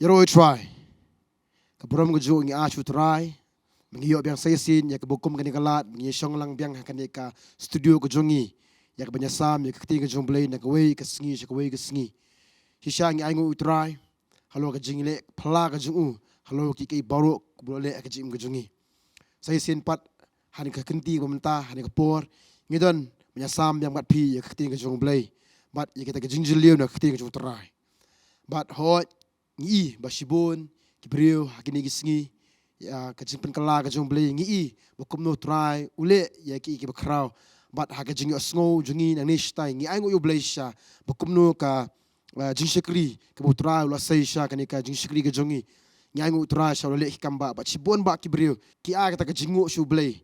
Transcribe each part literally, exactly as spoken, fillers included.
Trai. Ka burom ka jong ngi ai sha u Trai. Ba ngi ïoh biang sa shisien ïa kaba kum kane ka lad, ba ngi shong lang biang ha kane ka studio ka jong ngi, ïa kaba ngi ïa sam ïa ka ktien ka jong u Blei na kawei ka sngi sha kawei ka sngi. Shisha ngi ainguh u Trai halor ka jingleh phylla ka jong u halor kiei kiei baroh kaba u la leh ha ka jingim ka jong ngi. Sa shisien pat, ha kane ka kynti kaba mynta, ha kane ka por, ngi don ban ïa sam biang bad phi ïa ka ktien ka jong u Blei bad ïa kita ki jingjylliew na ka ktien ka jong u Trai. Bad hooid, ngi i ba shibun ki briew ha kine ki sngi, ïa ka jingpynkylla ka jong u Blei, ngi i ba kumno u Trai u leh ïa kiei kiei kiba khraw. Bad ha ka jingïohsngew jong ngi nangne shatai, ngi ainguh ïa u Blei shisha ba kumno ka, ah, jingshakri kaba u Trai u la sei sha kane ka jingshakri ka jong ngi. Ngi ainguh u Trai shisha u la leh ki kam ba, bad shibun ba ki briew ki ai kata ka jingnguh sha u Blei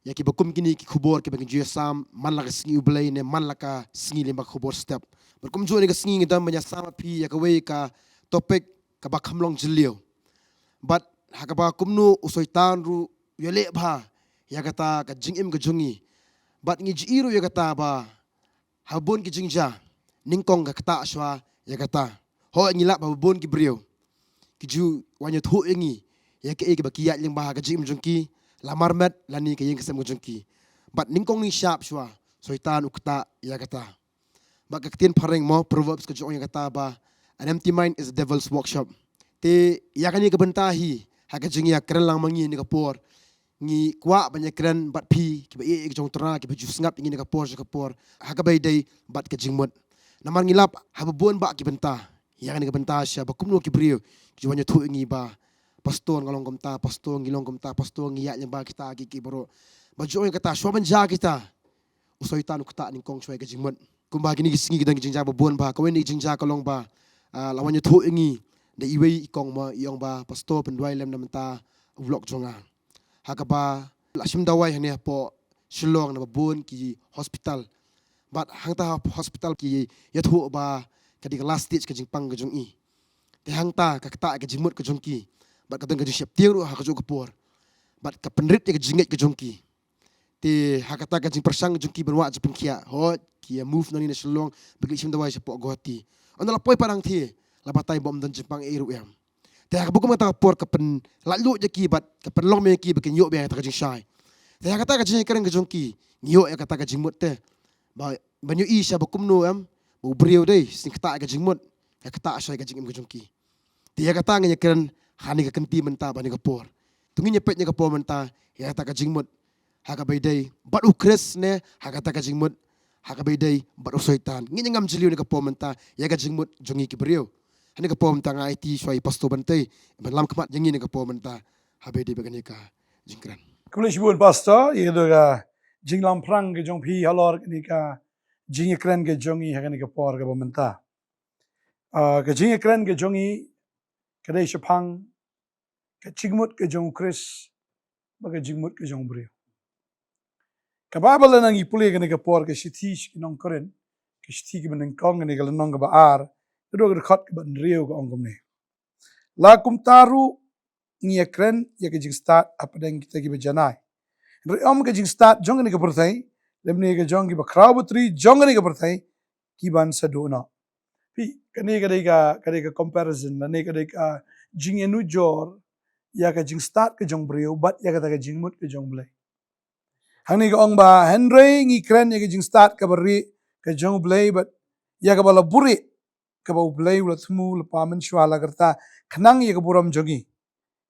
ïa kiba kum kine ki khubor kiba ngi ju ïa sam man la ka sngi u Blei ne man la ka sngi lyngba ka khubor step. Bad kumjuh kane ka sngi ngi don ban ïa sam bad phi ïa kawei ka topic kaba kham long jylliew. Bad ha kaba kumno u Soitan ruh u ïaleh bha ïa kata ka jingim ka jong ngi. Bad ngi ju i ruh ïa kata ba ha bun ki jingjia, nyngkong ka ktah shuwa ïa kata. Hooid, ngi lap ba bun ki briew ki ju wan ïathuh ïa ngi ïa kaei kaba ki ïaid lyngba ha ka jingim jong ki, la marmet lane ka ïing ka sem ka jong ki. Bad nyngkong ngi shap shuwa, Soitan u ktah ïa kata. Bad ka ktien phareng mo, Proverbs, ka ju ong ïa kata ba, "An empty mind is the devil's workshop." Te ïa kane ka bynta hi, ha ka jingïakren lang ma ngi ha kane ka por, ngi kwah ban ïakren bad phi kiba ïeit ïa ka jong u Trai, kiba ju sngap ïa ngi ha kane ka por sha ka por, ha kaba ïadei bad ka jingmut. Namar ngi lap ha ba bun ba ki bynta, ïa kane ka bynta shisha ba kumno ki briew ki ju wan ïathuh ïa ngi ba, "Pastor, nga long kumta, pastor, ngi long kumta, pastor, ngi ïaid lyngba kita kiei kiei baroh." Ba ju ong ïa kata, shuwa ban jia kita, u Soitan u ktah nyngkong shuwa ïa ka jingmut. Kumba kine ki sngi ki don ki jingjia ba bun ba, kawei na ki jingjia ka long ba, ah, la wan ïathuh ïa ngi da iwei i kong mo, i ong ba, "Pastor, pynduwai lem na mynta u vlog jong nga." Ha kaba la shim dawai hangne hapoh Shillong na ba bun ki hospital. Bad hangta ha hospital ki ïathuh ba ka dei ka last stage ka jingpang ka jong i. Te hangta ka ktah ïa ka jingmut ka jong ki. Bad ka don ka jingsheptieng ruh ha kajuh ka por. Bad ka pynrit ïa ka jingngeit ka jong ki. Te ha kata ka jingpyrshang jong ki ban wad jingpynkhiah, hooid, ki ïa move nangne na Shillong, ba ki leit shim dawai shapoh Guwahati. Ynda la poi pat hangtei, la batai ba ym don jingpang ei ruh em. Te ha kaba kum kata ka por ka pynlaitluid ïa ki bad ka pynlong ïa ki ba kin ïoh biang ïa kata ka jingshai. Te ha kata ka jingïakren ka jong ki, ngi ïoh ïa kata ka jingmut te. Ba, ban ïohi shisha ba kumno em, ba u briew dei, sngewthuh ïa ka jingmut, ka ktah shisha ïa ka jingim ka jong ki. Te ïa kata ngin ïakren ha kane ka kynti mynta bad ha kane ka por. To ngin ïa peit ha kane ka por mynta ïa kata ka jingmut ha kaba ïadei bad u Khrist ne ha kata ka jingmut ha kaba ïadei bad u Soitan. Ngin ïa ngam jylliew ha kane ka por mynta ïa ka jingmut jong ngi ki briew. Ha kane ka por mynta nga aiti shuwa ïa i Pastor Bantei ban lam khmat ïa ngi ha kane ka por mynta ha kaba ïadei bad kane ka jingkren. Khublei shibun Pastor ïa ka jinglamphrang ka jong phi halor kane ka jingïakren ka jong ngi ha kane ka por kaba mynta. Ah, ka jingïakren ka jong ngi ka dei shaphang ka jingmut ka jong u Khrist bad ka jingmut ka jong u briew. Ka Baibl lada ngi pule ha kane ka por, ka shithi sha ki nong Korinth, ka shithi kaba nyngkong, kane ka lynnong kaba ar, ka dkhot kaba hynriew ka ong kumne. La kumta ruh ngi ïakren ïa ka jingstad hapdeng kita kiba janai. Hynrei ym ka jingstad jong kane ka pyrthei, lymne ka jong kiba khraw batri jong kane ka pyrthei, ki ban sa duh noh. Phi, kane ka dei ka, ka dei ka comparison, lane ka dei ka jingïanujor ïa ka jingstad ka jong u briew bad ïa kata ka jingmut ka jong u Blei. Hangne ka ong ba, hynrei ngi kren ïa ka jingstad kaba rieh ka jong u Blei bad ïa kaba la buhrieh, kaba u Blei u la thmu lypa mynshuwa la ka rta khnang ïa ka burom jong ngi,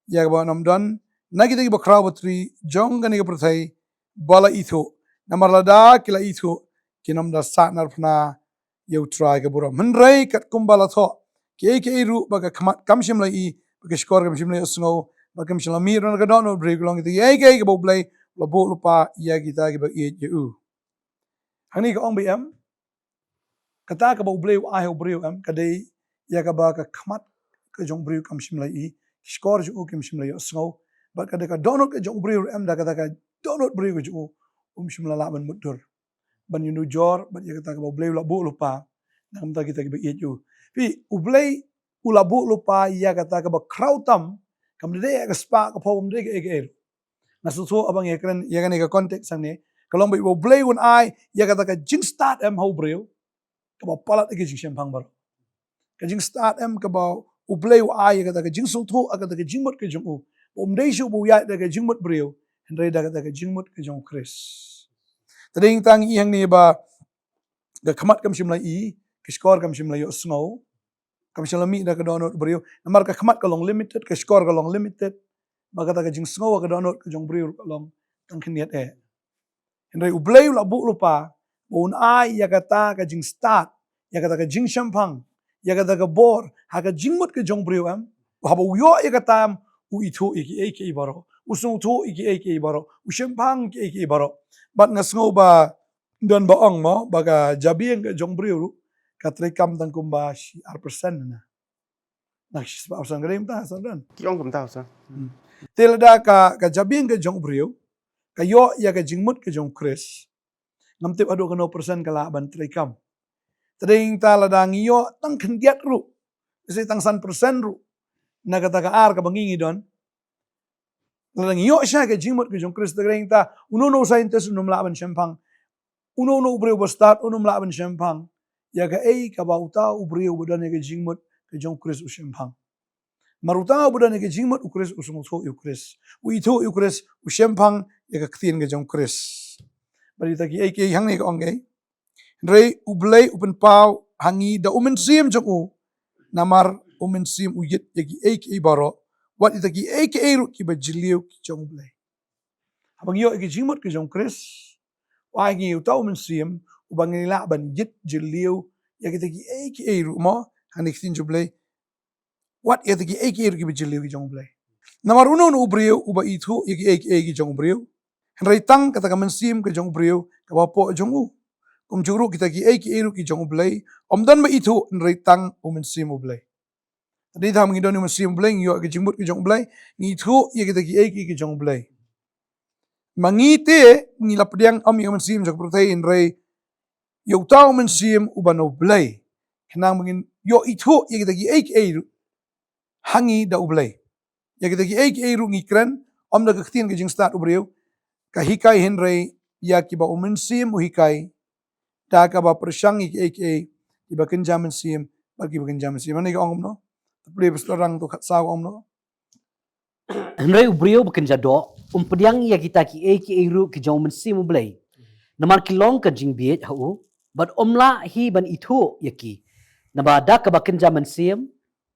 ïa kaba ym don na kita kiba khraw batri jong kane ka pyrthei ba la ithuh. Namar lada ki la ithuh, kin ym da sahnarphna ïa u Trai ka burom. Hynrei katkum ba la thoh, kiei kiei ruh ba ka khmat kam shym la ïohi, ba ka shkor kam shym la ïohsngew, ba kam shym la mih ruh na ka dohnud briew, ki long kita kiei kiei kaba u Blei u la buh lypa ïa kita kiba ïeit ïa u. Hangne ka ong ba em, kata kaba u Blei u ai ha u briew em, ka dei ïa kaba ka khmat ka jong u briew kam shym la ïohi, ki shkor jong u kim shym la ïohsngew, bad ka dei ka dohnud ka jong u briew em, da kata ka dohnud briew ka jong u, um shym la lah ban mutdur ban ïanujor bad ïa kata kaba u Blei u la buh lypa na ka bynta kita kiba ïeit ïa u. Phi, u Blei u la buh lypa ïa kata kaba khraw tam, kam dei ïa ka spah ka phew, kam dei ïa kaei kaei ruh. Nga sngewthuh haba ngi ïakren ïa kane ka context hangne, ka long ba u Blei un ai ïa kata ka jingstad em ha u briew, kaba palat ïa ka jingshemphang baroh. Ka jingstad em kaba U Blei u ai ïa kata ka jingsngewthuh ha kata ka jingmut ka jong u. Ba um dei shuh ba u ïaid da ka jingmut briew, hynrei da kata ka jingmut ka jong u Khrist. Te dei tang i hangne ba ka khmat kam shym la i, ka shkor kam shym la ïohsngew, kam shym la mih da ka dohnud briew. Namar ka khmat ka long limited, ka shkor ka long limited. Ba kata ka jingsngew ka dohnud ka jong briew ka long tang khyndiat eh. Hynrei U Blei u la buh lypa ba un ai ïa kata ka jingstad, ïa kata ka jingshemphang, ïa kata ka bor ha ka jingmut ka jong briew em. Haba u ïoh ïa kata em, u ithuh ïa kiei kiei baroh, u sngewthuh ïa kiei kiei baroh, u shemphang kiei kiei baroh. Bad nga sngew ba don ba ong mo ba ka jabieng ka jong briew ruh ka treikam tang kumba shi ar percent na. Na shi spah percent ka dei mynta sa don. Ki ong kumta sa. Hmm. Te lada ka, ka jabieng ka jong briew ka ïoh ïa ka jingmut ka jong Khrist, ngam tip haduh katno percent ka lah ban treikam. Te dei ta lada ngi ïoh tang khyndiat ruh, lehse tang san percent ruh na kata ka ar kaba ngi ngi don. Lada ngi ïoh sha ka jingmut ka jong Khrist, te dei ta uno uno u scientist um lah ban shemphang, uno uno u briew ba stad um lah ban shemphang ïa kaei kaba uta u briew ba don ïa ka jingmut ka jong Khrist u shemphang. Namar uta uba don ïa ka jingmut u Khrist u sngewthuh ïa u Khrist, u ithuh ïa u Khrist, u shemphang ïa ka ktien ka jong u Khrist. Bad ïa kita kiei kiei hangne ka ong kaei? Hynrei U Blei u pynpaw ha ngi da U Mynsiem jong u. Namar U Mynsiem u ïit ïa kiei kiei baroh, wat ïa kita kiei kiei ruh kiba jylliew ki jong U Blei. Haba ngi ïoh ïa ka jingmut ka jong u Khrist, u ai ha ngi uta U Mynsiem uba ngi lah ban ïit jylliew ïa kita kiei kiei ruh mo, hangne ka ktien jong U Blei. Wat ïa kita kiei kiei ruh kiba jylliew ki jong U Blei. Namar uno uno u briew uba ithuh ïa kiei kiei ki jong u briew, hynrei tang kata ka mynsiem ka jong u briew kaba hapoh jong u. Kumjuh ruh kita kiei kiei ruh ki jong U Blei, ym don ba ithuh hynrei tang U Mynsiem U Blei. Te dei ta haba ngi don ïa U Mynsiem U Blei, ngi ïoh ïa ka jingmut ka jong U Blei, ngi ithuh ïa kita kiei kiei ki jong U Blei. Ma ngi te ngi la pdiang ym ïa ka mynsiem jong ka pyrthei hynrei ïa uta U Mynsiem uba na U Blei, khnang ba ngin ïoh ithuh ïa kita kiei kiei ruh ha ngi da U Blei. Ïa kita kiei kiei ruh ngi kren ym da ka ktien ka jingstad u briew ka hikai hynrei ïa kiba U Mynsiem u hikai, da kaba pyrshang ïa kiei kiei kiba kynja mynsiem bad kiba kynja mynsiem. Hangne ka ong kumno? Te plie Pastor Rang, to khatsaw ka ong kumno? Hynrei u briew ba kynja doh um pdiang ïa kita kiei kiei ruh ki jong U Mynsiem U Blei, namar ki long ka jingbieit ha u, bad um lah hi ban ithuh ïa ki, naba da kaba kynja mynsiem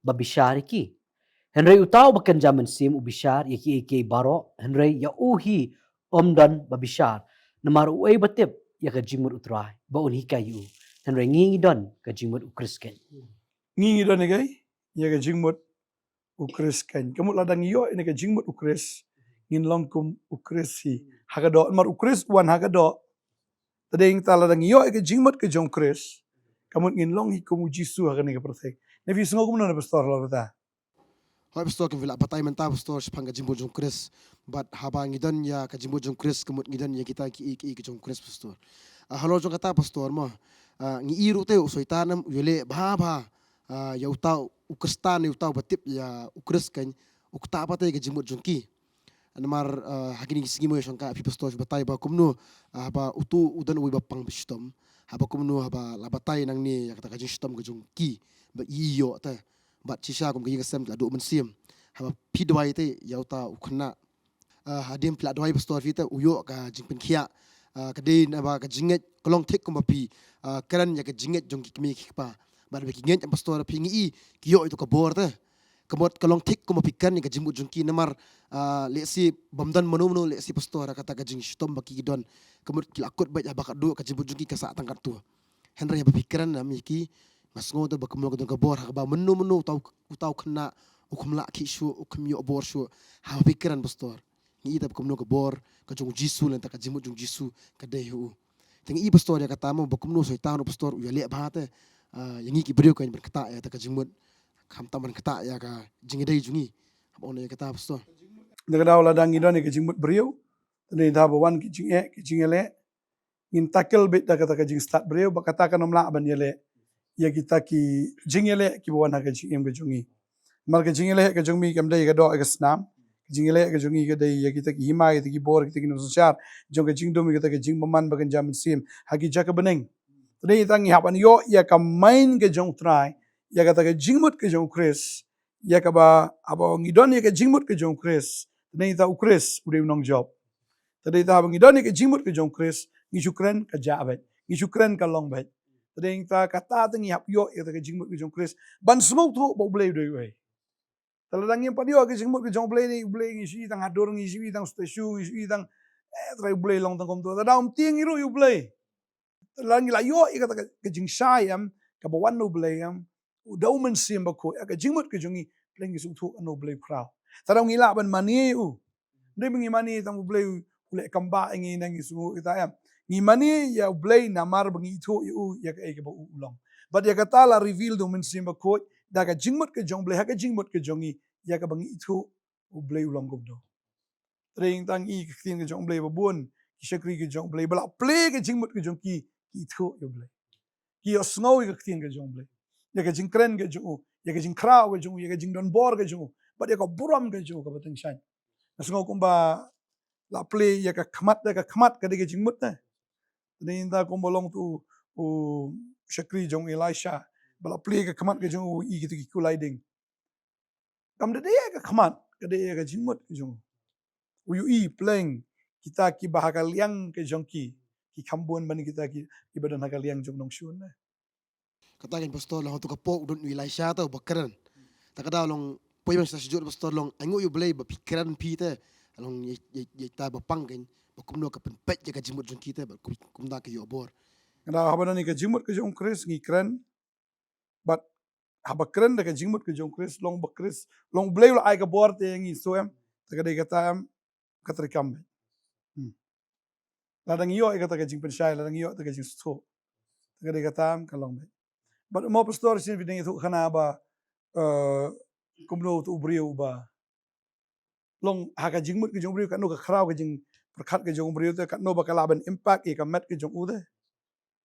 ba bishar ïa ki. Hynrei uta uba kynja mynsiem u bishar ïa kiei kiei baroh, hynrei ïa u hi ym don ba bishar, namar uei ba tip ïa ka jingmut U Trai ba un hikai ïa u? Hynrei ngi ngi don ka jingmut U Khrist keiñ. Ngi ngi don ïa kaei? Ïa ka jingmut U Khrist keiñ. Ka mut lada ngi ïoh ïa ka jingmut U Khrist, ngin long kum U Khrist hi ha ka doh. Namar U Khrist u wan ha ka doh. Te dei ta lada ngi ïoh ïa ka jingmut ka jong U Khrist, ka mut ngin long hi kum U Jisu ha kane ka pyrthei. Ne phi sngew kumno ne Pastor, halor kata? Hooid Pastor, kum phi la batai mynta Pastor shaphang ka jingmut jong U Khrist. Bad haba ngi don ïa ka jingmut jong U Khrist, ka mut ngi don ïa kita kiei kiei ki jong U Khrist Pastor. Ah, halor jong kata Pastor mo, ah, ngi i ruh te u Soitan em u ïaleh bha bha, ah, ïa uta u Khristan, ïa uta uba tip ïa U Khrist keiñ, u ktah pat ïa ka jingmut jong ki. Namar, ah, ha kine ki sngi mo shongkha phi Pastor phi batai ba kumno, ah, haba uto u don uwei ba pang ba shitom, haba kumno haba la batai nangne ïa kata ka jingshitom ka jong ki ba i ïoh te. Bad shisha kum ka ïing ka sem ki la duh mynsiem. Haba phi duwai te ïa uta u khynnah, ah, hadien phi la duwai Pastor phi te u ïoh ka jingpynkhiah. Ah, ka dei naba ka jingngeit ka long thik kumba phi, ah, kren ïa ka jingngeit jong ki kmie ki kpa. Bad ba ki ngeit em Pastor phi ngi i ki ïoh ïa uto ka bor te. Ka mut ka long thik kumba phi kren ïa ka jingmut jong ki namar, ah, lehse bym don mano mano lehse Pastor ha kata ka jingshitom ba ki don. Ka mut ki la kut beit haba ka duh ka jingmut jong ki ka sah tang katto. Hynrei haba phi kren em ïa ki, nga sngew te ba kumno ka don ka bor ha kaba mynno mynno uta u, uta u khynnah u kham lah khih shuh, u kham ïoh bor shuh haba phi kren Pastor. Ngi i te ba kumno ka bor ka jong U Jisu lane ta ka jingmut jong U Jisu ka dei ha u. Te ngi i Pastor ïa kata mo ba kumno Soitan ruh Pastor u ïaleh bha te, ah, ïa ngi ki briew keiñ ban ktah ïa ta ka jingmut, khamtam ban ktah ïa ka jingïadei jong ngi. Haba ong ïa kata Pastor. Da ka daw lada ngi don ïa ka jingmut briew, te dei ta ba wan ki jingeh ki jingïaleh, ngin tackle beit da kata ka jingstad briew, ba kata kan ym lah ban ïaleh ïa kita ki jingïaleh kiba wan ha ka jingim ka jong ngi. Namar ka jingïaleh ka jong ngi kam dei ka doh ïa ka snam. Ka jingïaleh ka jong ngi ka dei ïa kita ki hima, kita ki bor, kita ki nongsynshar jong ka jingdum, ïa kata ka jingbymman ba kynja mynsiem ha ki jaka bneng. Te dei tang ngi hap ban ïoh ïa ka main ka jong U Trai, ïa kata ka jingmut ka jong U Khrist, ïa kaba, haba ngi don ïa ka jingmut ka jong u Khrist, te dei ta u Khrist u dei u nongjop. Te dei ta haba ngi don ïa ka jingmut ka jong u Khrist, ngi shu kren ka jah beit, ngi shu kren ka long beit. Te dei ta kata te ngi hap ïoh ïa ka jingmut ka jong u Khrist ban sngewthuh ba u Blei u dei uei. Te lada ngim pat ïoh ka jingmut ka jong u Blei, ne u Blei ngi shu i tang hadur, ngi shu i tang statue, ngi shu i tang, eh, trai u Blei long tang kumto. Te da um tieng ngi ruh ïa u Blei. Te lada ngi la ïoh ïa kata ka, ka jingshai em, kaba wan na u Blei em, u da u Mynsiem Bakhuid, ïa ka jingmut ka jong ngi, Blei ngi sngewthuh kano u Blei u khraw. Te da ngi lah ban mane u. Dei ba ngi mane tang u Blei u leh kamba ïa ngi, nang ngi sngewthuh ïa ta em. Ngi mane ïa u Blei namar ba ngi ithuh ïa u ïa kaei kaba u long. Bad ïa kata la reveal da u Mynsiem Bakhuid da ka jingmut ka jong u Blei ha ka jingmut ka jong ngi ïa kaba ngi ithuh u Blei u long kumno. Te dei tang i ka ktien ka jong u Blei ba bun ki shakri ka jong u Blei ba la plie ka jingmut ka jong ki, ki ithuh ïa u Blei. Ki ïohsngew ïa ka ktien ka jong u Blei. Ïa ka jingkren ka jong u, ïa ka jingkhraw ka jong u, ïa ka jingdonbor ka jong u, bad ïa ka burom ka jong u kaba tyngshaiñ. Nga sngew kumba la plie ïa ka khmat, ïa ka khmat ka dei ka jingmut ne. Te dei ta kumba long tu u shakri jong u Elisha ba la plie ka khmat ka jong u, i kitu ki kulai ding. Kam da dei ïa ka khmat, ka dei ïa ka jingmut ka jong u. U ïohi pleng kita kiba ha ka liang ka jong ki, ki kham bun ban kita ki, kiba don ha ka liang jong nongshun ne. Kata kan pastor, long tu ka pok u don u Elisha ta uba kren. Ta ka da long poi ban sa sujud pastor, long ainguh ïa u Blei ba phi kren phi te. Long ïa, ïa, ïa ta ba pang kan ba kumno ka pynpeit ïa ka jingmut jong ki te ba kum, kumta ka ïoh bor. Ka da haba don ïa ka jingmut ka jong u Khrist ngi kren. Bad haba kren da ka jingmut ka jong u Khrist, long ba Khrist, long u Blei u la ai ka bor te ngi sngewthuh em. Te ka dei kata em, ka treikam beit. Hmm. Lada ngi ïoh ïa kata ka jingpynshai, lada ngi ïoh ïa kata ka jingsngewthuh, te ka dei kata em ka long beit. Bad mo pastor shisien phi dang ïathuh khana ba, eh, kumno tu u briew ba long ha ka jingmut ka jong u briew, katno ka khraw ka jingpyrkhat ka jong u briew te, katno ba ka lah ban impact ïa ka met ka jong u te.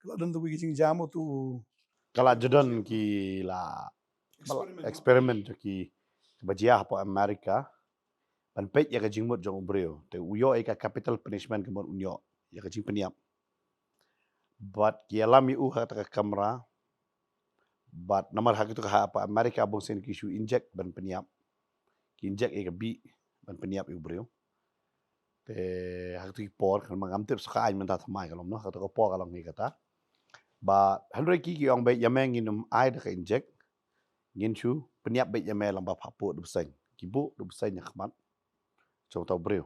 Ka la don tu ki jingjam u tu. Ka la ju don ki la experiment, experiment jong ki ba jia hapoh America ban peit ïa ka jingmut jong u briew. Te u ïoh ïa ka capital punishment, ka mut un ïoh ïa ka jingpynïap. Bad ki ïalam ïa u ha kata ka kamra. Bad namar ha kitu ka ha, hapoh America bun sien ki shu inject ban pynïap. Ki inject ïa ka bih ban pynïap ïa u briew. Te ha kitu ki por kan ma ngam tip sa ka aiñ mynta thymmai ka long, no, ha kitu ka por ka long hi kata. Bad hynrei ki, ki ong beit ïa me ngin ym ai da ka inject. Ngin shu pynïap beit ïa me lyngba phah buh da u bseiñ. Ki buh da u bseiñ ha khmat jong uta u briew.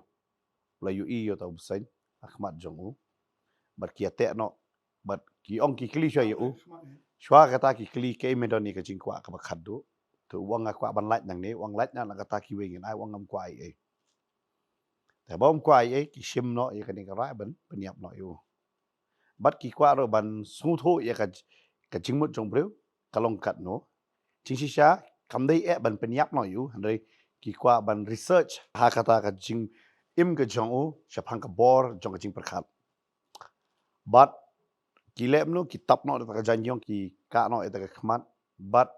U la ïohi ïa uta u bseiñ ha khmat jong u. Bad ki ïateh noh. Bad ki ong, ki kylli shuwa ïa u. Shuwa kata ki kylli, kaei me don ïa ka jingkwah kaba khatduh. Te u ong, nga kwah ban lait nangne. U ong, lait noh na kata kiwei ngin ai. U ong, ngam kwah ei ei. Te haba um kwah ei ei, ki shim noh ïa kane ka rai ban pynïap noh ïa u. Bad ki kwah ruh ban sngewthuh ïa ka, ka jingmut jong u briew ka long katno. Jingshisha kam dei eh ban pynïap noh ïa u, hynrei ki kwah ban research ha kata ka jingim ka jong u shaphang ka bor jong ka jingpyrkhat. Bad ki leh kumno, ki tap noh da ka jaiñiong, ki kah noh ïa ka khmat. Bad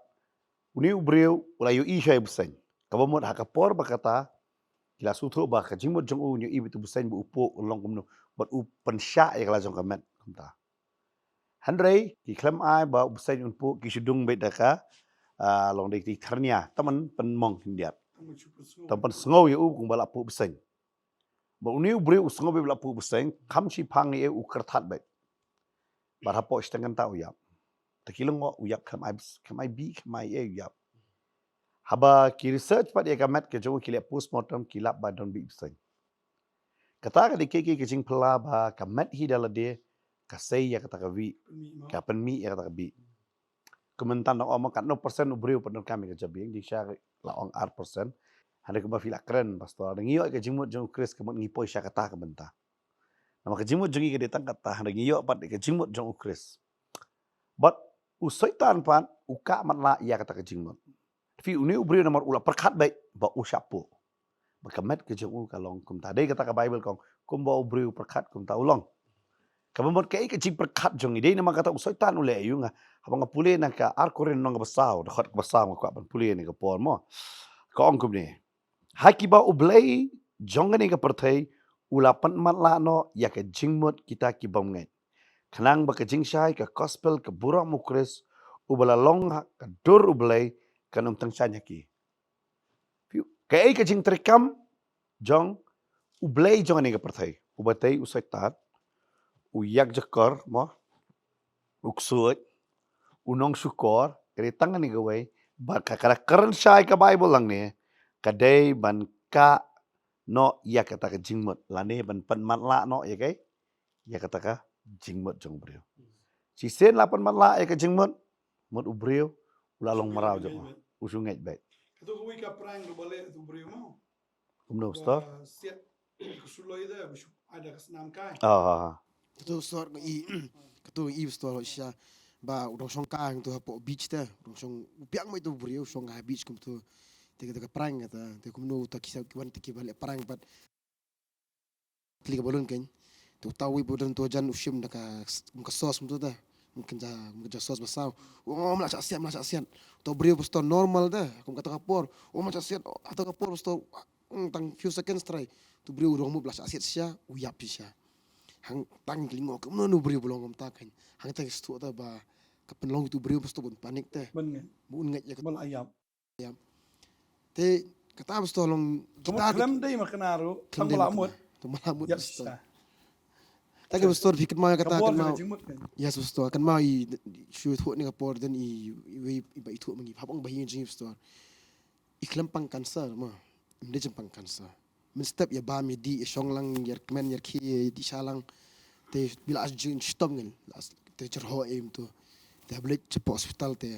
une u briew u la ïohi shuwa ïa u bseiñ. Kaba mut ha ka por ba kata ki la sngewthuh ba ka jingmut jong u, un ïohi beit u bseiñ ba u puh, u long kumno, bad u pynshah ïa ka la jong ka met kumta. Hynrei ki khlem ai ba u bseiñ un puh, ki shu dung beit da ka, ah, long dei ki thyrnia, tang ban pynmong khyndiat. Tang ban pynsngew ïa u kumba la puh bseiñ. Bad une u briew u sngew beit ba la puh bseiñ, kham shiphang ei ei u kyrthat beit. Bad hapoh shiteng kynta u ïap. Te ki lyngngoh u ïap, khlem ai, khlem ai bih, khlem ai ei, u ïap. Haba ki research pat ïa ka met ka jong u, ki leh postmortem, ki lap ba don bih bseiñ. Kata ka dei ka, ka, ka jingphylla ba ka met hi da lade ka sei ïa kata ka bih, ka pynmih ïa kata ka bih. Kumta nang ong mo katno percent u briew u pyndonkam ïa ka jabieng, jingshisha la ong ar percent. Hynrei kumba phi la kren pastor, ngi ïoh ïa ka jingmut jong u Khrist, ka mut ngi poi sha kata ka bynta. Namar ka jingmut jong ngi ka dei tang kata, hynrei ngi ïoh pat ïa ka jingmut jong u Khrist. Bad u Soitan pat u kah matlah ïa kata ka jingmut. Phi, une u briew namar u la pyrkhat beit ba u shah puh. Ba ka met ka jong u ka long kumta. Dei kata ka Baibl ka ong, kumba u briew u pyrkhat kumta u long. Kaba mut kaei ka jingpyrkhat jong ngi, dei namar kata u Soitan u leh ïa u. Nga, haba nga pule na ka Ar Korinth lynnong kaba saw, dkhot kaba saw, nga kwah ban pule ha kane ka por mo. Ka ong kumne. Ha kiba U Blei jong kane ka pyrthei u la pynmatlah noh ïa ka jingmut kita ki bymngeit, khnang ba ka jingshai ka gospel ka burom u Khrist uba la long ha ka dur U Blei kan ym tyngshaiñ ha ki. Kaei ka jingtreikam jong u blei jong kane ka pyrthei? U batai, u Soitan, u ïakjakor, mo, u ksuid, u nongshukor, ka dei tang kane kawei. Bad ka, ka kren shai ka Baibl hangne, ka dei ban kah noh ïa kata ka jingmut, lane ban pynmatlah noh ïa kaei? Ïa kata ka jingmut jong u briew. Shisien la pynmatlah ïa ka jingmut, mut u briew u la long mraw jong u, u shu ngeit beit. Kato kawei ka prank ruh ba leh u briew mo. Kumno, pastor? Ba siat ka suloi de, ba shu ai da ka snam kai. Ah, ah, ah. Kato, pastor, nga i, kato nga i, pastor, shisha ba u dang shong kai hangto hapoh beach te, u dang shong, u biang beit u briew, u shong kai ha beach kumto. Te kata ka prank kata, te kumno uta ki sa, ki wan te ki ba leh prank bad kli ka balloon kein. Te uta uwei ba don uto jan u shim da ka, kum ka sauce kumto te. Kum ka ja, kum ka ja sauce ba saw. Oh, me la shah siat, me la shah siat. Uta u briew, pastor, normal te. Kum kato ka por. Oh, me la shah siat. Oh, kato ka por, pastor. Hmm, tang few seconds trai. Uta u briew u rung mut ba la shah siat shisha, u ïap shisha. Hangta ngi lyngngoh kumno u briew ba long kumta kein. Hangta ngi sngewthuh te ba ka pynlong ïa uta u briew, pastor, ba un panic te. Ban ngeit. Ba un ngeit ïa ka, ba la ïap. Te kata, pastor, long kita khlem dei ma kane ruh, khlem dei ma kane. Tang ba la mut. Tang ba la mut, ïap, pastor. Shisha. Tang ba, pastor, phi kynmaw ïa kata, ka bor kynmaw. Jingmut kein. Yes, pastor, kynmaw i, shu thoh ne ka por don i, i, i, i ba i thoh ma ngi. Hap ong ba hi jing, pastor. I khlem pang cancer mo. Im dei jingpang cancer. Mynstep ïa bam, ïa dih, ïa shong lang, ïa kmen, ïa khie, ïa dih sha lang. Te phi la as jin shitom ngin, la as, te jyrhoh ïa im to. Te haba leit shapoh hospital te,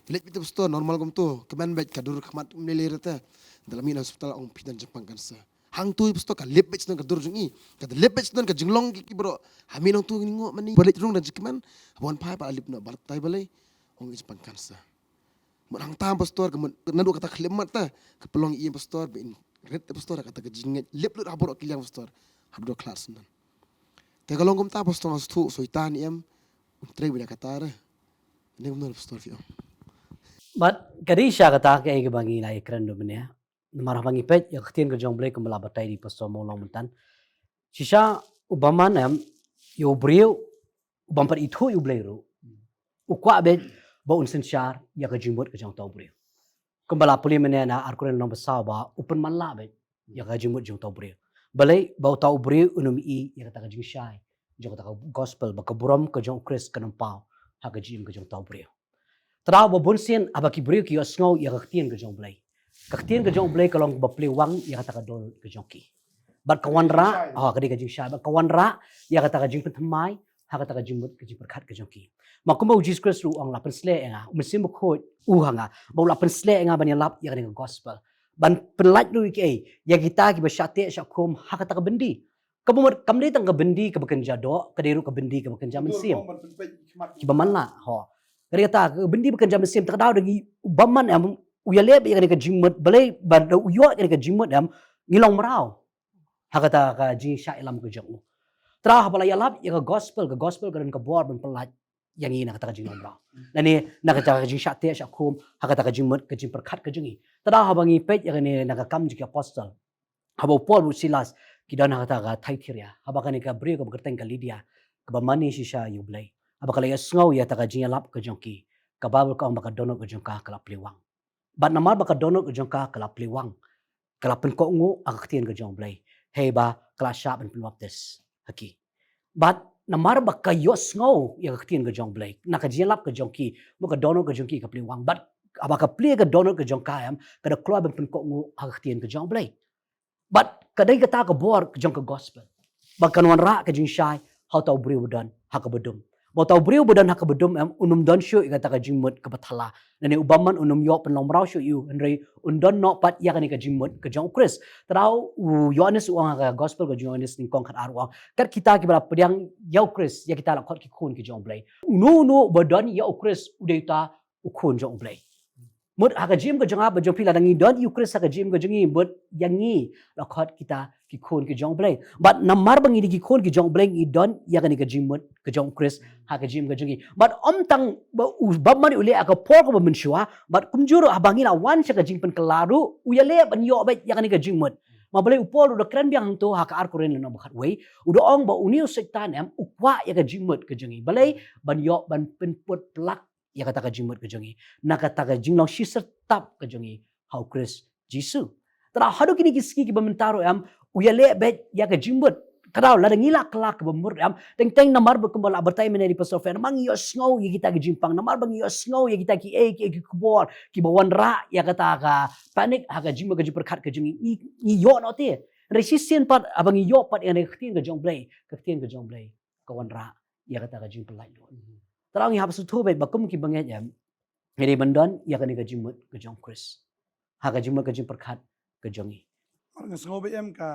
phi leit beit te, pastor, normal kumto. Kmen beit, ka dur khmat um lei lei te. Da la mih na hospital ong phi don jingpang cancer. Hangto, pastor, ka lip beit sdang ka dur jong i. Ka lip beit sdang ka jinglong ki, ki bro. Ha mih nangto ngi ngoh mane. Ba leit rung da jingkmen. Haba wan phai pat la lip noh batai balei. Ong jingpang cancer. Mut hangta, pastor, ka mut naduh kata ka khyllipmat te ka pynlong ïa i, pastor, ba in rit te, pastor, kata ka jingngeit lip lut ha baroh ki liang, pastor. Hap dei khlad sngewthuh. Te ka long kumta, pastor, nga sngewthuh Soitan em un trei beit ïa kata re. Ine kumno, pastor, phi ong? Bad ka dei shisha kata kaei kaba ngi la ïakren ruh mynne. Namar haba ngi peit ïa ka ktien ka jong U Blei kumba la batai da i Pastor Mawlong myntan, shisha u bymman em, ïa u briew u bym pat ithuh ïa U Blei ruh, u kwah beit ba un synshar ïa ka jingmut ka jong uta u briew. Kumba la pule mynne na Ar Korinth lynnong ba saw ba u pynmatlah beit ïa ka jingmut jong uta u briew. Balei? Ba uta u briew un ym i ïa kata ka jingshai jong kata ka gospel, ba ka burom ka jong U Khrist kan ym paw ha ka jingim ka jong uta u briew. Te da ba bun sien haba ki briew ki ïohsngew ïa ka ktien ka jong U Blei, ka ktien ka jong U Blei ka long kaba plie wang ïa kata ka dohnud ka jong ki. Bad ka wanrah, ha, ka dei ka jingshai, bad ka wanrah ïa kata ka jingpynthymmai ha kata ka jingmut ka jingpyrkhat ka jong ki. Ma kumba U Jisu Khrist ruh u ong, la pynsleh ïa nga, U Mynsiem Bakhuid u ha nga, ba u la pynsleh ïa nga ban ïalap ïa kane ka gospel, ban pynlait ruh ïa kiei, ïa kita kiba shah teh shah khum ha kata ka byndi. Kaba mut kam dei tang ka byndi kaba kynja doh, ka dei ruh ka byndi kaba kynja mynsiem. Kiba man la, ho. Ka dei kata ka byndi ba kynja mynsiem, te ka daw da ngi, u bymman em, u ïaleh beit ïa kane ka jingmut, balei? Ba da u ïoh ïa kane ka jingmut em, ngi long mraw ha kata ka jingshah ïalam ka jong u. Te da haba la ïalap ïa ka gospel, ka gospel ka don ka bor ban pynlait ïa ngi na kata ka jinglong mraw, lane na kata ka jingshah teh shah khum ha kata ka jingmut ka jingpyrkhat ka jong ngi. Te da haba ngi peit ïa kane na ka Kam jong ki Apostol, haba u Paul bad u Silas ki don ha kata ka Thyatira, haba kane ka briew kaba kyrteng ka Lydia, kaba mane shisha ïa U Blei, haba ka la ïohsngew ïa kata ka jingïalap ka jong ki, ka Baibl ka ong ba ka dohnud ka jong ka ka la plie wang. Bad namar ba ka dohnud ka jong ka ka la plie wang, ka la pynkohnguh ha ka ktien ka jong U Blei, hei ba ka la shah ban pynbaptis ha ki. Bad namar ba ka ïohsngew ïa ka ktien ka jong U Blei, na ka jingïalap ka jong ki, mut ka dohnud ka jong ki ka plie wang. Bad haba ka plie ka dohnud ka jong ka em, ka da kloi ban pynkohnguh ha ka ktien ka jong U Blei. Bad ka dei kata ka bor ka jong ka gospel, ba kan wanrah ka jingshai ha uta u briew ba don ha kaba dum. Ba uta u briew ba don ha kaba dum em, un ym don shuh ïa kata ka jingmut kaba thala, lane u bymman un ym ïoh pynlong mraw shuh ïa u, hynrei un don noh pat ïa kane ka jingmut ka jong U Khrist. Te da u Ïoannis u ong ha ka gospel ka jong u Ïoannis nyngkong khatar u ong, kat kita kiba la pdiang ïa U Khrist, ïa kita la khot ki khun ki jong U Blei. Uno uno ba don ïa U Khrist u dei uta u khun jong U Blei. Mut ha ka jingim ka jong nga bad jong phi, lada ngi don ïa U Khrist ha ka jingim ka jong ngi, mut ïa ngi la khot kita ki khun ki jong U Blei. Bad namar ba ngi dei ki khun ki jong U Blei, ngi don ïa kane ka jingmut ka jong U Khrist ha ka jingim ka jong ngi. Bad ym tang ba u bymman u leh ha ka por kaba mynshuwa, bad kumjuh ruh haba ngi la wan sha ka jingpynkylla ruh u ïaleh ban ïoh beit ïa kane ka jingmut. Ma balei u Paul u da kren biang hangto ha ka Ar Korinth lynnong ba khatwei, u da ong ba une u Soitan em u kwah ïa ka jingmut ka jong ngi. Balei? Ban ïoh ban pynput plak ïa kata ka jingmut ka jong ngi na kata ka jinglong shisha tap ka jong ngi ha U Khrist Jisu. Te haduh kine ki sngi kiba mynta ruh em, u ïaleh beit ïa ka jingmut. Ka daw lada ngi la kylla kaba mut em, teng teng namar ba kumba la batai mynne da i Pastor Fer, namar ngi ïohsngew ïa kita ki jingpang, namar ba ngi ïohsngew ïa kita kiei kiei ki khubor kiba wanrah ïa kata ka panic ha ka jingmut ka jingpyrkhat ka jong ngi, ngi ïoh noh te. Hynrei shisien pat haba ngi ïoh pat ïa kane ka ktien ka jong Blei, ka ktien ka jong Blei ka wanrah ïa kata ka jingpyllait lut. Te ngi hap sngewthuh beit ba kum ki bangeit em, ngi dei ban don ïa kane ka jingmut ka jong Khrist ha ka jingmut ka jingpyrkhat ka jong ngi. Mar nga sngewbha em ka,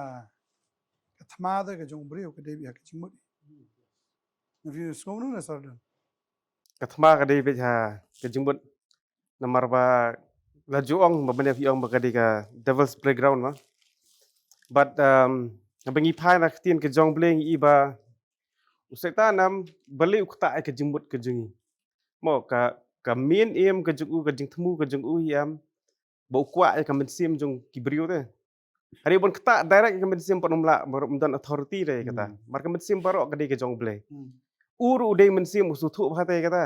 ka thma te ka jong u briew ka dei beit ha ka jingmut. Nga phi sngewbha ne sar don. Ka thma ka dei beit ha ka jingmut, namar ba la ju ong ba mynne phi ong ba ka dei ka devil's playground ma. But um, haba ngi phai na ka ktien ka jong Blei ngi i ba u Soitan em balei u ktah ïa ka jingmut ka jong ngi. Mo ka, ka main aim ka jong u, ka jingthmu ka jong u hi em ba u kwah ïa ka mynsiem jong ki briew te. Hynrei ban ktah direct ïa ka mynsiem pat um lah, mar um don authority te ïa kata. Hmm. Mar ka mynsiem baroh ka dei ka jong Blei. Hmm. U ruh u dei mynsiem, u sngewthuh bha te ïa kata.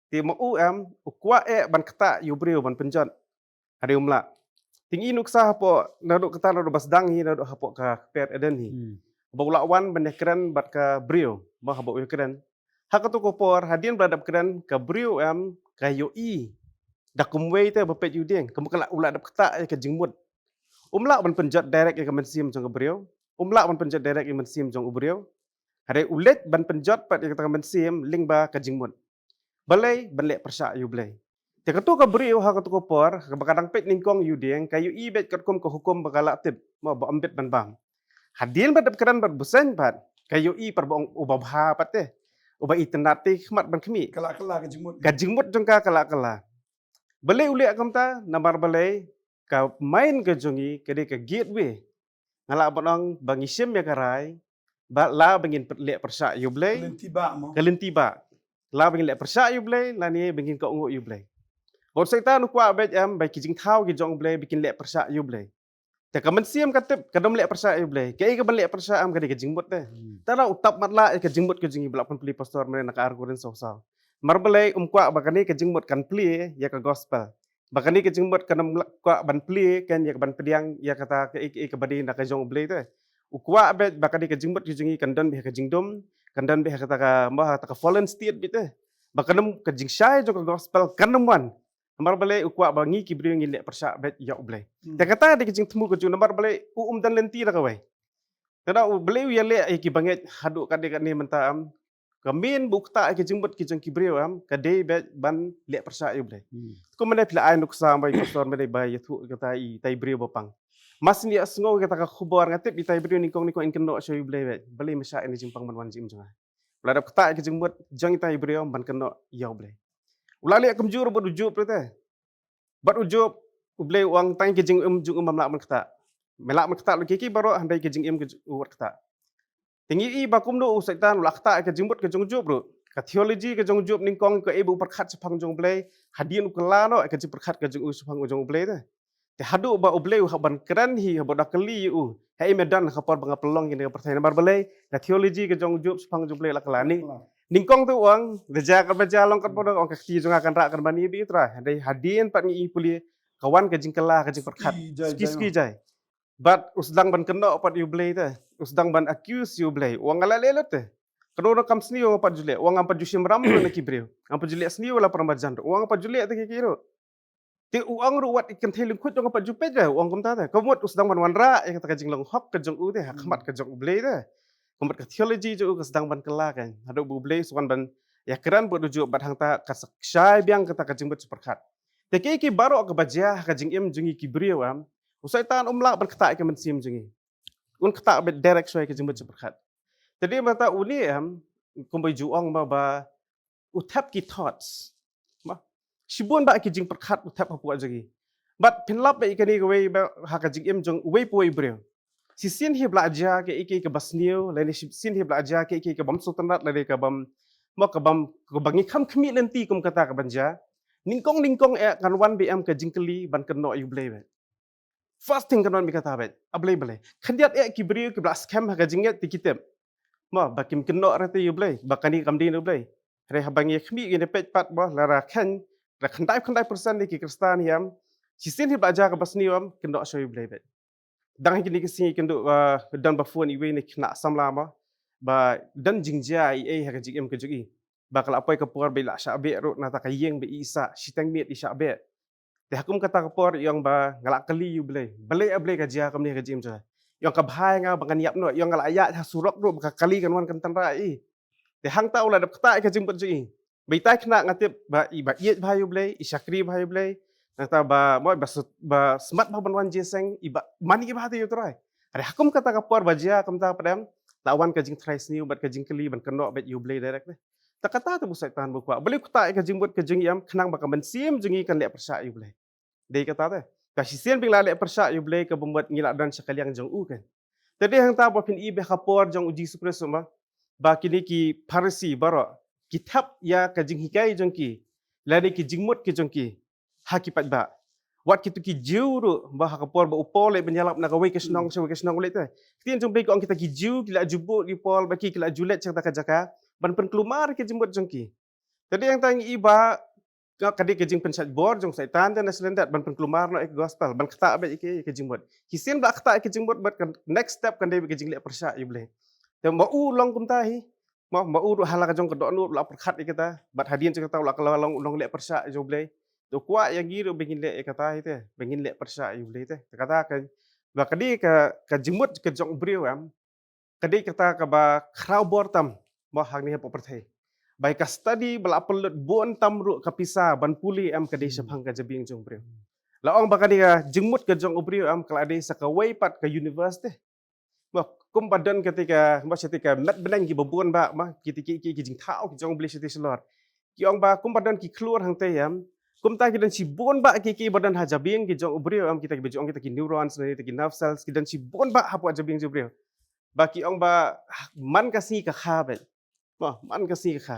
Te ma u em u kwah eh ban ktah ïa u briew ban pynjot. Hynrei um lah. Te ngi nuksa hapoh naduh kata, naduh ba sdang hi, naduh hapoh ka kper Eden hi. Hmm. Ba u la wan ban ïakren bad ka briew, ba haba u ïakren, ha kato ka por hadien ba la dep kren ka briew em ka ïohi da kumwei te ba peit ïa u dieng, kumba ka la, u la dep ktah ïa ka jingmut. Um lah ban pynjot direct ïa ka mynsiem jong ka briew. Um lah ban pynjot direct ïa ka mynsiem jong u briew. Hynrei u leit ban pynjot pat ïa kata ka mynsiem lyngba ka jingmut. Balei? Ban leh pyrshah ïa u Blei. Te kato ka briew ha kato ka por, kaba ka dang peit nyngkong ïa u dieng, ka ïohi beit katkum ka hukum ba ka la tip, mo, ba ym bit ban bam. Hadien ba dep kren bad u bseiñ pat, ka ïohi pat ba ong uba bha pat te, uba itynnad te khmat ban khmih. Ka la kylla ka jingmut. Ka jingmut jong ka ka la kylla. Balei u leh kumta? Namar balei? Ka mind ka jong ngi ka dei ka gateway. Nga lah ban ong ba ngi shim ïa ka rai ba la ba ngin leh pyrshah ïa u Blei. Ka lynti ba mo. Ka lynti ba. La ba ngin leh pyrshah ïa u Blei lane ba ngin kohnguh ïa u Blei. Bad u Soitan u kwah beit em ba ki jingthaw ki jong u Blei ba kin leh pyrshah ïa u Blei. Te ka mynsiem ka tip ka dom leh pyrshah ïa u Blei. Kaei kaban leh pyrshah em ka dei ka jingmut te. Hmm. Te la u tap matlah ïa ka jingmut ka jong ngi ba la pynplie pastor mynne na ka ar Korinth saw saw. Namar balei? Um kwah ba kane ka jingmut kan plie ïa ka gospel. Ba kane ka jingmut kan ym kwah ban plie kan ïa ka ban pdiang ïa kata kaei kaei kaba dei na ka jong u Blei te. U kwah beit ba kane ka jingmut ka jong ngi kan don beit ha ka jingdum, kan don beit ha kata ka, mo, ha kata ka fallen state beit te. Ba kan ym, ka jingshai jong ka gospel kan ym wan. Namar balei? U kwah ba ngi ki briew ngin leh pyrshah beit ïa u Blei. Hmm. Te kata dei ka jingthmu ka jong u, namar balei u um don lynti da kawei. Te da u Blei u ïaleh ïa ki bangeit haduh katne katne mynta em. Ka main ba u ktah ïa ki jingmut ki jong ki briew em ka dei beit ban leh pyrshah ïa u Blei. Hmm. Kum mynne phi la ai nuksa ba i pastor mynne ba ïathuh kata i tai briew ba pang. Mar shu ïohsngew kata ka khubor nga tip i tai briew nyngkong nyngkong in kynnoh sha u Blei beit. Balei ma shah ïa kane ka jingpang ban wan jingim jong nga. U la dep ktah ïa ka jingmut jong i tai briew ban kynnoh ïa u Blei. U la leh kumjuh ruh bad u Job ruh te. Bad u Job, u Blei u ong tang ka jingim jong u me lah ban ktah. Me lah ban ktah lut kiei kiei baroh, hynrei ka jingim ka jong u wat ktah. Te ngi i ba kumno u Soitan u la ktah ïa ka jingmut ka jong u Job ruh. Ka theology ka jong u Job nyngkong kaei ba u pyrkhat shaphang jong u Blei, hadien u kylla noh ïa ka jingpyrkhat ka jong u shaphang u jong u Blei te. Te haduh ba u Blei u hap ban kren hi, haba u da kylli ïa u, haei me don ha ka por ba nga pynlong ïa kane ka pyrthei, namar balei? Ka theology ka jong u Job shaphang jong u Blei la kylla. Ni, nyngkong te u ong da jia katba jia, long katba long, u ong ka kti jong nga kan rah katba ni beit, Trai. Hynrei hadien pat ngi i pule ka wan ka jingkylla, ka jingpyrkhat. Suki jai, suki jai. Bad u sdang ban kynnoh pat ïa u Blei te. U sdang ban accuse ïa u Blei. U ong nga la leh lut te. Kano kano kam sniew nga pat ju leh. U ong ngam pat ju shim ram ruh na ki briew. Ngam pat ju leh sniew la para marjan ruh. U ong ngam pat ju leh te kiei kiei ruh. Te u ong ruh wat i kynthei lyngkhuid jong nga pat ju peit re, u ong kumta te. Ka mut u sdang ban wanrah ïa kata ka jinglong hok ka jong u te ha khmat ka jong u Blei te. Ka mut ka theology jong u ka sdang ban kylla kan. Haduh ba u Blei u sa wan ban ïakren bad u Job bad hangta ka sa shai biang kata ka jingmut jingpyrkhat. Te kiei kiei baroh kaba jia ha ka jingim jong ngi ki briew em, u Soitan um lah ban ktah ïa ka mynsiem jong ngi. Un ktah beit direct shuwa ïa ka jingmut jingpyrkhat. Te dei mynta une em, kumba ju ong ba, ba u thep ki thoughts. Ba shibun bah ki jingpyrkhat u thep hapoh jong ngi. Bad phin lap beit ïa kane kawei ba ha ka jingim jong uwei pa uwei u briew. Shisien hi ba la jia kaei kaei kaba sniew, lane shisien hi ba la jia kaei kaei kaba ym sngewtynnat, lane kaba ym, mo, kaba ym, kaba ngi kham khmih lynti kum kata kaban jia. Nyngkong nyngkong eh kan wan beit em ka jingkylli ban kynnoh ïa u Blei beit. First thing kan wan beit kata beit, a Blei, Blei. Khyndiat eh ki briew kiba la skhem ha ka jingngeit te ki tip, mo, ba kim kynnoh re te ïa u Blei, ba kane kam dei na u Blei. Hynrei haba ngi khmih ngi peit pat, mo, lada kheiñ, lada khyndai khyndai percent ne ki Khristan hi em, shisien hi ba la jia kaba sniew em, kynnoh shuwa ïa u Blei beit. Dang ha kine ki sngi kynduh ba don ba phone iwei na ki khynnah samla mo, ba don jingjia ei ei ha ka jingim ka jong i, ba ka la poi ka por ba i la shah beh ruh na kata ka ïing ba i sah, shiteng miet i shah beh. Te ha kum kata ka por i ong ba nga la kylli ïa U Blei, balei, ah Blei, ka jia kumne ka jingim jong nga. I ong ka bha ïa nga ba ngan ïap noh, i ong nga la ïaid ha surok ruh ba ka kali kan wan kan tynrah ïa i. Te hangta u la dep ktah ïa ka jingmut jong i. Ba itai khynnah nga tip ba i ba ïeit bha ïa U Blei, i shakri bha ïa U Blei. Nangta ba mo ba sut-, ba smat bha ban wan jingïaseng, i ba mane bha te ïa U Trai. Hynrei ha kum kata ka por ba jia kumta pat em, la wan ka jingtharai sniew bad ka jingkylli ban kynnoh beit ïa U Blei direct te. Te kata te ba u Soitan ba u kwah. Balei u ktah ïa ka jingmut ka jingim, khnang ba ka mynsiem jong ngi kan leh pyrshah ïa U Blei. Dei kata te. Ka shisien ba ngi la leh pyrshah ïa U Blei, ka bamut ngi la don sha ka liang jong u kan. Te dei hangta ba phin i ba ha ka por jong U Jisu Khrist mo, ba kine ki Pharisi baroh ki thep ïa ka jinghikai jong ki lane ki jingmut ki jong ki ha ki paidbah. Wat kito ki Jiw ruh ba ha ka por ba u Paul u ban ïalap na kawei ka shnong sha kawei ka shnong, u leit te. Ktien jong U Blei ka ong kita ki Jiw ki la ju buh ïa u Paul ba ki, ki la ju leit sha kata ka jaka ban pynkulmar ki jingmut jong ki. Te dei hangta ngi i ba ka, ka dei ka jingpynshait bor jong u Soitan te na shalyndet ban pynkulmar noh ïa ka gospel, ban ktah beit ïa ka, ïa ka jingmut. Shisien ba la ktah ïa ka jingmut bad ka next step kan dei beit ka jingleh pyrshah ïa U Blei. Te ma u long kumta hi, ma, ma u ruh ha la ka jong ka dohnud u la pyrkhat ïa kata, bad hadien jong kata u la ka la long, long leh pyrshah ïa U Blei. Te u kwah ïa ngi ruh ba ngin leh ïa kata hi te, ba ngin leh pyrshah ïa U Blei te. Te kata ka, ba ka dei ka, ka jingmut ka jong u briew em, ka dei kata kaba khraw bor tam mo hangne hapoh pyrthei. Ba ïa ka study ba la pynlut bun tam ruh ka pisa ban pule em, ka dei shaphang ka jabieng jong u briew. La ong ba ka dei ka jingmut ka jong u briew em, ka la dei sa kawei pat ka universe te. Mo, kumba don kata ka, mo, kata ka met bneng kiba bun bah, mo, kita ki, ki, ki jingthaw ki jong U Blei shata shalor. Ki ong ba kumba don ki khlur hangtei em, kumta ki don shibun bah ki, kiba don ha jabieng ki jong u briew em, kita kiba ju ong kita ki neurons ne kita ki nerve cells, ki don shibun bah hapoh jabieng jong u briew. Ba ki ong ba man ka sngi ka kha beit. Mo, man ka sngi ka kha.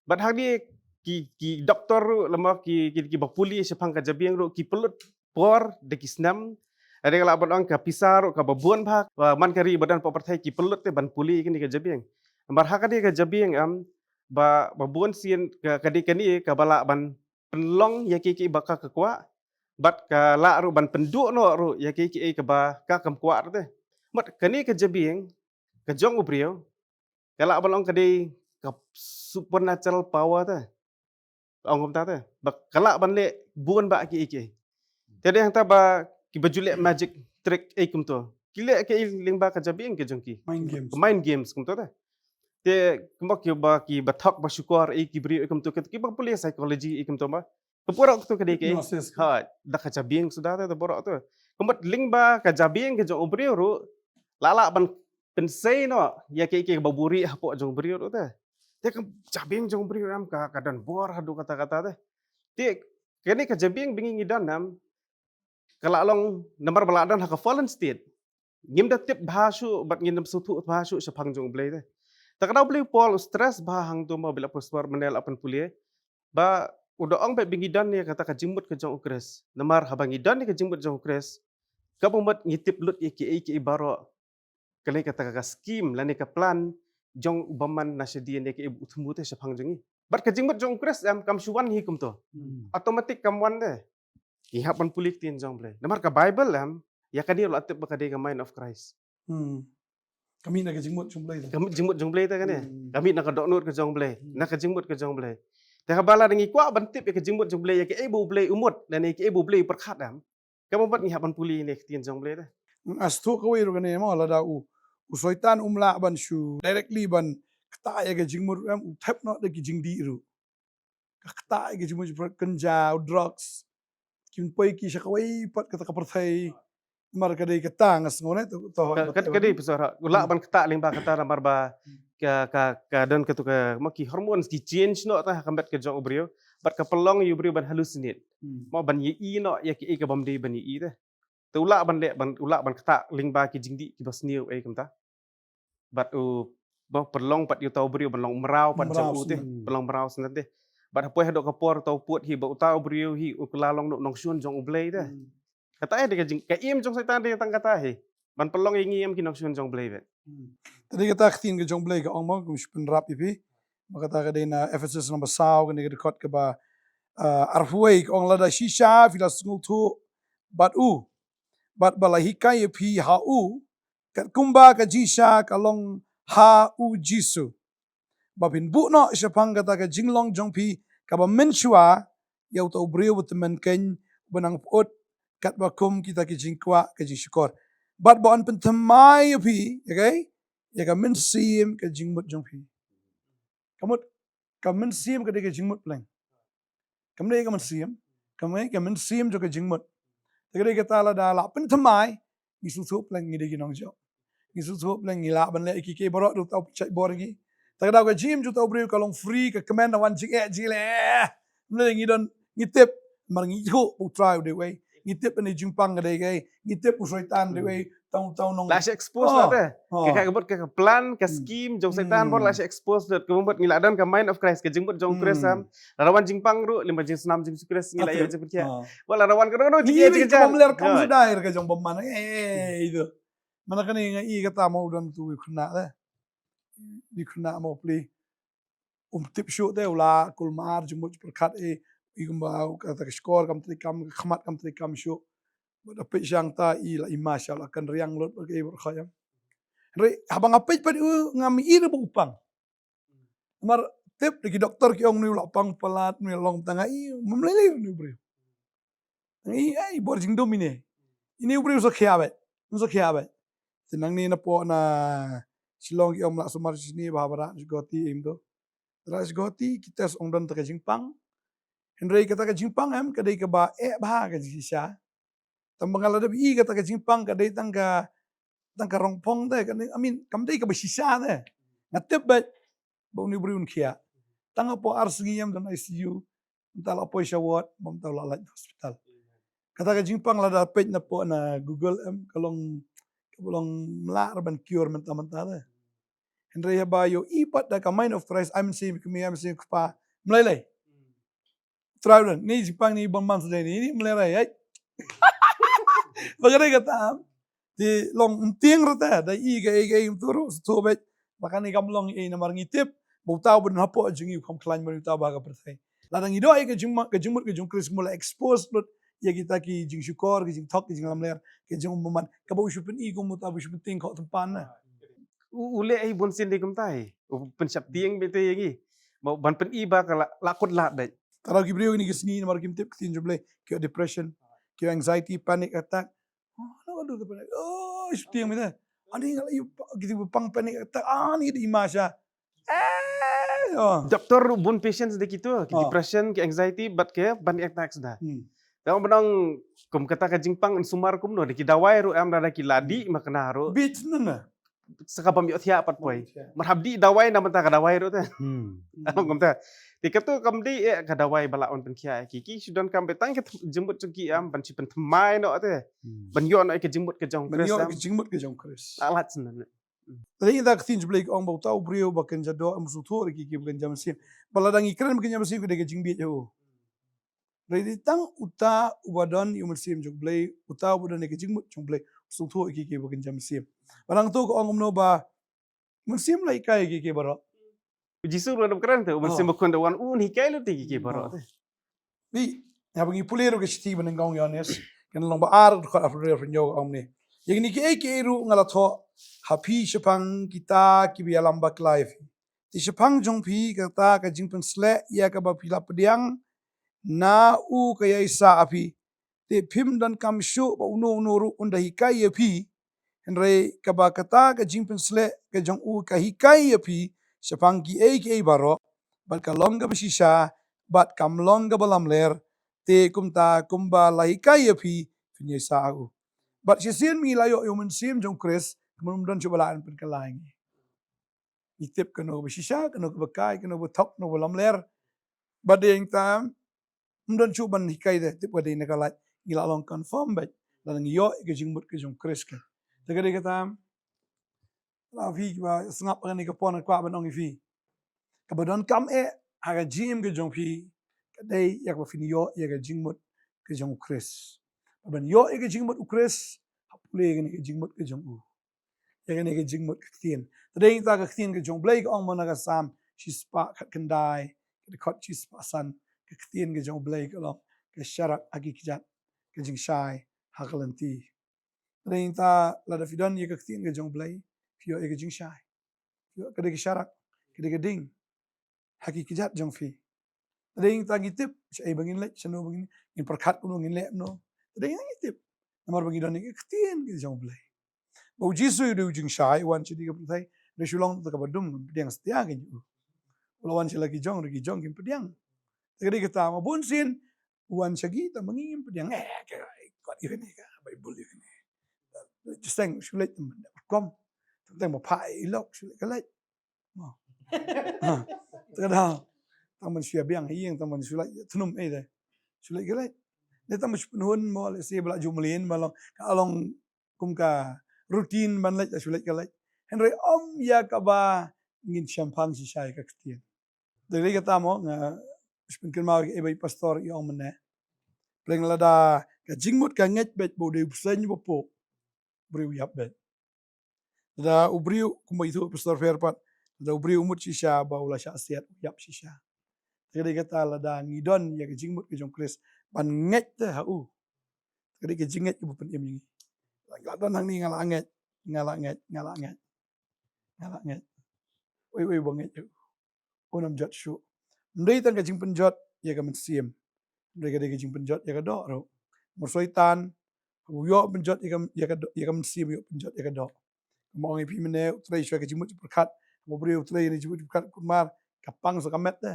Bad hangne ki, ki doktor ruh lane ki, ki, kiba pule shaphang ka jabieng ruh ki pynlut por da ki snem. Hynrei ka lah ban ong ka pisa ruh kaba bun bah, ba man ka ri ba don hapoh pyrthei ki pynlut te ban pule kane ka jabieng. Namar ha kane ka jabieng em, ba, ba bun sien ka, ka dei kane kaba lah ban pynlong ïa kiei kiei ba ka, ka kwah, bad ka lah ruh ban pynduh noh ruh ïa kiei kiei kaba ka, kam kwah ruh te. Mut kane ka jabieng ka jong u briew, ka lah ban long ka dei ka supernatural power te. Ong kumta te. Ba ka lah ban leh bun bah kiei kiei. Te dei hangta ba kiba ju leh magic trick ei kumto, ki leh kiei lyngba ka jabieng ka jong ki. Mind games. Mind games kumto te. Te kumba kiba, kiba thok ba shukor ei ki briew ei kumto, kiba pule psychology ei kumto ba. Ka baroh kito ka dei kiei. Hypnosis. Ha, da ka jabieng suda te, da baroh to. Kumba lyngba ka jabieng ka jong u briew ruh, la lah ban pynsei noh ïa kiei kiei ba buhrieh hapoh jong u briew ruh te. Te ka jabieng jong u briew em ka, ka don bor haduh katta katta te. Te kane ka jabieng ba ngi ngi don em, ka lah long namar ba la don ha ka fallen state. Ngim da tip bha shuh bad ngim da sngewthuh bha shuh shaphang jong u Blei te. Te ka daw u Blei u Paul u stress bha hangto mo, ba la pynshai mynne la pynpule. Ba u da ong ba ngi don ïa kata ka jingmut ka jong u Khrist. Namar haba ngi don ïa ka jingmut jong u Khrist, kaba mut ngi tip lut ïa kiei kiei baroh. Ka lei kata ka scheme lane ka plan jong u bymman na shadien ïa kiei ba u thmu te shaphang jong ngi. Bad ka jingmut jong u Khrist em kam shu wan hi kumto. Hmm. Automatic kam wan te. Ngi hap ban pule ktien jong u Blei. Namar ka Bible em, ïa kane la tip ba ka dei ka mind of Christ. Hmm. Ka mih na ka jingmut jong u Blei te. Ka mih jingmut jong u Blei te kane. Hmm. Ka mih na ka dohnud ka jong u Blei. Hmm. Na ka jingmut ka jong u Blei. Te haba la ngi kwah ban tip ïa ka jingmut jong u Blei, ïa kiei ba u Blei u mut, lane kiei ba u Blei u pyrkhat em, kaba mut ngi hap ban pule ïa kane ka ktien jong u Blei te. Nga sngewthuh kawei ruh kane mo, lada u, u Soitan um lah ban shu directly ban ktah ïa ka jingmut em, u thep noh da ki jingdih ruh. Ka ktah ïa ka jingmut, kynja, drugs. Kin poi ki sha kawei pat kata ka pyrthei. Namar ka dei kata nga sngew ne to, to. Ka, ka, ka dei pisa ruh. U lah ban ktah lyngba kata namar ba ka, ka, ka don katu ka, ma ki hormones ki change noh ta ha ka met ka jong u briew. Bad ka pynlong ïa u briew ban hallucinate. Hmm. Ma ban ïohi noh ïa kiei kiei kaba ym dei ban ïohi te. Te u lah ban leh, ban, u lah ban ktah lyngba ki jingdih kiba sniew ei kumta. Bad u, ba pynlong pat ïa uta u briew ban long mraw pat jong u te, pynlong mraw sngewtynnat te. Bad hapoi haduh ka por uta u pud hi ba uta u briew hi u kylla long nongshun jong u Blei te. Hmm. Kata hi dei ka jing, ka aim jong Soitan dei tang kata hi. Ban pynlong ïa ngi em ki nongshun jong u Blei beit. Hmm. Te dei kata ka ktien ka jong u Blei ka ong mo, kum shu pynrap ïa phi. Ba kata ka dei na Ephesus number saw, kane ka dkhot kaba, ah, arphew wei, ka ong lada shisha phi la sngewthuh bad u bad ba la hikai ïa phi ha u, katkum ba ka jingshisha ka long ha u Jisu. Ba phin buh noh shaphang kata ka jinglong jong phi kaba mynshuwa ïa uta u briew ba tymmen khein, ba nang pyut katba kum kita ki jingkwah ka jingshukor. Bad ba yn pynthymmai ïa phi, ïa ka, ïa ka mynsiem ka jingmut jong phi. Ka mut, ka mynsiem ka dei ka jingmut pleng. Kam dei ka mynsiem, kam dei ka mynsiem jong ka jingmut. Te ka dei kata lada la pynthymmai, ngi sngewthuh pleng ngi dei ki nongjop. Ngi sngewthuh pleng ngi lah ban leh ïa ki, ki baroh da uta u pynshait bor ïa ki. Te ka dei ka jingim jong uta u briew ka long free, ka kmen da wan jingeh jingeh. Kam dei, ngi don, ngi tip, mar ngi tip u Trai u dei uei. Ngi tip ne jingpang ka dei kaei. Ngi tip u Soitan dei uei. Tang, tang nong. La shu expose. Oh, la te. Oh. Ka, ka, ka, ka plan, ka scheme jong Soitan bor la shu expose lut. Ka mut ngi la don ka mind of Christ, ka jingmut jong Christ, em. Lada wan jingpang ruh, lyngba jingsnam jong Jisu Khrist ngi la ïoh jingpynkhiah. Wat lada wan ka ruh, ngi jingeh, ïoh jingeh ka jong bymman. Eh, itu. Mana kane nga i kata mo u don tu u khynnah te. U khynnah mo pli. Um tip shuh te u la kulmar jingmut pyrkhat, eh, i kumba kata ka shkor kam trei kam, ka khmat kam trei kam shuh. Bad da peit shang ta i la i ma sha la kan riang lut bad ka i bad khoit em. Hynrei haba nga peit pat u ngam i ruh ba u pang. Namar tip da ki doktor ki ong ngi u la pang palat, ngi long tang, i mlei lei ngi u briew. Ngi, ai, bor jingdum ine. Ine u briew sa khia beit. Sa khia beit. Te nangne na pdeng na Shillong ki ong la sumar shisha ba ha ba rah sha Guwahati im to. Rah sha Guwahati ki test ong don ta ka jingpang. Hynrei kata ka jingpang em ka dei kaba eh bha ka jingshisha. Tang ba nga la dep i kata ka jingpang ka dei tang ka, tang ka rong phong te, ka dei, I mean, kam dei kaba shisha te. Nga tip beit ba une u briew un khia. Tang hapoh ar sngi em don I C U. Mynta la poi sha ward, mynta la leit hospital. Kata ka jingpang lada peit na pdeng na Google em, ka long, ka long mlak ruh ban cure mynta mynta te. Hynrei haba ïoh i pat da ka mind of Christ, ai mynsiem kmie, ai mynsiem kpa, mlei lei. Trai u don, ni jingpang ni bymman sa dei ni, ni mlei lei, ai. Ba ka dei kata. Te long ym tieng ruh te, da i kaei kaei ym tu ruh, sngewthuh beit. Ba kane kam long ei namar ngi tip ba uta uba don hapoh jong ngi u kham khlaiñ ban uta uba ha ka pyrthei. Lada ngi doh ïa ka jingma-, ka jingmut ka jong Khrist, ngi la expose lut ïa kita ki jingshukor, ki jingthok, ki jinglamler, ki jingbymman. Kaba u shu pyni kum uta uba u shu pyntieng khoh tympan na. U, u leh ei bun sien dei kumta ei. U pynshaptieng beit te ïa ngi. Ba, ban pyni ba ka la, la kut lad beit. Tang ki briew kine ki sngi namar kim tip ka ktien jong U Blei, ki ïoh depression, ki ïoh anxiety, panic attack. Oh, no, aduh, tu panic. Oh, shaptieng beit te. Ani nga la ïoh pa-, ki tu pang panic attack. Ani da i ma sha. Eh, oh. Doktor ruh bun patients da kitu, ki depression, ki anxiety, bad ki panic attacks da. Hmm. Te ong ba nang kum kata ka jingpang yn sumar kumno, da ki dawai ruh em da, da ki la dih ma kane ruh. Bit nana. Sa ka bym ïohthiah pat poi. Bym ïohthiah. Mar hap dih dawai na bynta ka dawai ruh te. Hmm. Ong kumta. Te katu kam dei eh ka dawai ba lah ban pynkhiah ïa ki. Ki shu donkam beit tang ka jingmut jong ki em, ban shu pynthymmai noh te. Hmm. Ban ïoh noh ïa ka jingmut ka jong Khrist em. Ban ïoh ïa ka jingmut ka jong Khrist. Lah lad shen. Te ïa ka ktien jong U Blei ka ong ba uta u briew ba kynja doh em u sngewthuh ïa ki, ki ba kynja mynsiem. Ba lada ngi kren ba kynja mynsiem ka dei ka jingbieit ïa u. Hynrei dei tang uta uba don ïa u Mynsiem jong U Blei, uta uba don ïa ka jingmut jong U Blei, u sngewthuh ïa ki, ki ba kynja mynsiem. Ba nangta ka ong kumno ba u Mynsiem la hikai ïa ki, ki baroh. U Jisu ruh u la kren te, u Mynsiem Bakhuid da wan un hikai lut ïa ki, ki baroh. Te. Bad haba ngi pule ruh ka shithi ba nyngkong Ïoannis, ka lynnong ba ar, dkhot arphew hynriew, arphew hynñiew ka ong kumne. Ïa kine kiei kiei ruh nga la thoh ha phi shaphang kita kiba ïalam bakla ïa phi. Te shaphang jong phi kata ka jingpynsleh ïa kaba phi la pdiang na u ka ïaisah ha phi. Te phim donkam shuh ba uno uno ruh un da hikai ïa phi. Hynrei kaba kata ka jingpynsleh ka jong u ka hikai ïa phi shaphang kiei kiei baroh. Bad ka long kaba shisha, bad kam long kaba lamler. Te kumta kumba la hikai ïa phi, phin ïaisah ha u. Bad shisien ngi la ïoh ïa u Mynsiem jong Khrist, kumno ym don shuh ba lah ban pynkylla ïa ngi. Ngi tip kano kaba shisha, kano kaba kai, kano kaba thok, kano kaba lamler. Bad dei hangta ym don shuh ban hikai te, tip ka dei na ka light. Ngi la long confirm beit lada ngi ïoh ïa ka jingmut ka jong Khrist ka. Te ka dei kata, la phi kiba sngap kane ka por nga kwah ban ong ïa phi. Kaba donkam eh ha ka jingim ka jong phi ka dei ïa kaba phin ïoh ïa ka jingmut ka jong u Khrist. Ban ïoh ïa ka jingmut u Khrist, hap pule kane ka jingmut ka jong u. Ïa kane ka jingmut ka ktien. Te dei ta ka ktien ka jong U Blei ka ong mo na ka Salm shispah khatkhyndai, ka dkhot shispah san, ka ktien ka jong U Blei ka long, ka sharak ha ki kjat, ka jingshai ha ka lynti. Te dei nangta lada phi don ïa ka ktien ka jong U Blei, phi ïoh ïa ka jingshai. Phi ïoh ka dei ka sharak, ka dei ka ding ha ki kjat jong phi. Te dei nangta ngi tip shaei ba ngin leit, shano ba ngin, ngin pyrkhat kumno, ngin leh kumno. Te dei ngi tip namar ba ngi don ïa ka ktien ka jong U Blei. Ba U Jisu u dei u jingshai, u wan sha ka pyrthei, u dei shu long da kaba dum, pdiang satia kein ïa u. U la wan sha la ki jong, ruh ki jong kim pdiang. Te ka dei kata ma bunsien u wan sha ngi tang ba ngi ngim pdiang. Eh, ka kot ïa kane, ka Baibl ïa kane. Jingsteng shu leit tang ban dep rukom. Tang ba phah ïa i lok shu leit ka leit. Mo. Ha. Te ka dei tang ban shu ïa biang ha ïing, tang ban shu leit tnum ei te shu leit ka leit. Ne tang ban shu pynhun mo, lehse ba la ju mlien ba long, ka long kum ka routine ban leit, la shu leit ka leit. Hynrei ym ïa kaba ngin shemphang shisha ïa ka ktien. Te ka dei kata mo, nga shu pynkynmaw ïa kaei ba i pastor i ong mynne. Pyrshah lada ka jingmut ka ngeit beit ba u dei u bseiñ uba pop, u briew u ïap beit. Lada u briew, kumba i ong u pastor pher pat, lada u briew u mut shisha ba u la shah siat, u ïap shisha. Te ka dei kata lada ngi don ïa ka jingmut ka jong U Khrist ban ngeit te ha u. Te ka dei ka jingngeit kaba pynim ïa ngi. La don hangne nga la ngeit, nga la ngeit, nga la ngeit. Nga la ngeit. Uei uei ba ngeit ïa u. Un ym jot shuh. Ym dei tang ka jingpynjot ïa ka mynsiem. Hynrei ka dei ka jingpynjot ïa ka doh ruh. Namar u Soitan u ïoh pynjot ïa ka, ïa ka doh, ïa ka mynsiem, u ïoh pynjot ïa ka doh. Kumba ong ïa phi mynne, u trei shuwa ka jingmut jingpyrkhat. Haba u briew u trei ïa ka jingmut jingpyrkhat, kumar ka pang sa ka met te.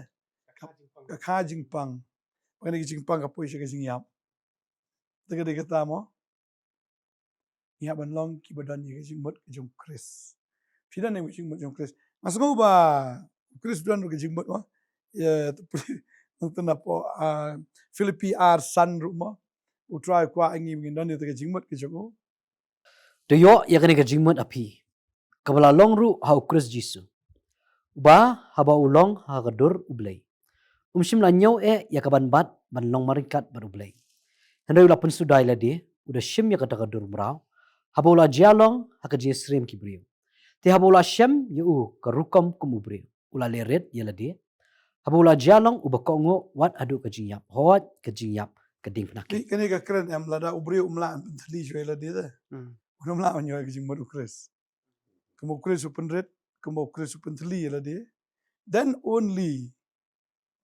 Ka, ka kha jingpang. Ba kane ka jingpang ka poi sha ka jingïap. Te ka dei kata mo. Ngi hap ban long kiba don ïa ka jingmut ka jong U Khrist. Phi don ïa ka jingmut jong U Khrist. Nga sngew ba U Khrist u don ruh ka jingmut mo. Ïa, nangta napoh, ah, Philippi ar san ruh mo. U Trai u kwah ïa ngi ba ngin don ïa ka jingmut ka jong u. To ïoh ïa kane ka jingmut ha phi, kaba la long ruh ha U Khrist Jisu. Uba haba u long ha ka dur U Blei, um shym la ñiew eh ïa ka ban bat ban long marryngkat bad U Blei. Hynrei u la pynsuda ïa lade, u da shim ïa kata ka dur mraw, haba u la jia long ha ka jingsyriem ki briew. Te haba u la shem ïa u ka rukom kum u briew, u la leh rit ïa lade. Haba u la jia long uba kohnguh wat haduh ka jingïap, hooid ka jingïap ka diengphna kit. Kane ka kren em lada u briew um lah ban pynthylli shuwa ïa lade te. Hmm. Um lah ban ïoh ïa ka jingmut U Khrist. Kumba U Khrist u pynrit, kumba U Khrist u pynthylli ïa lade. Then only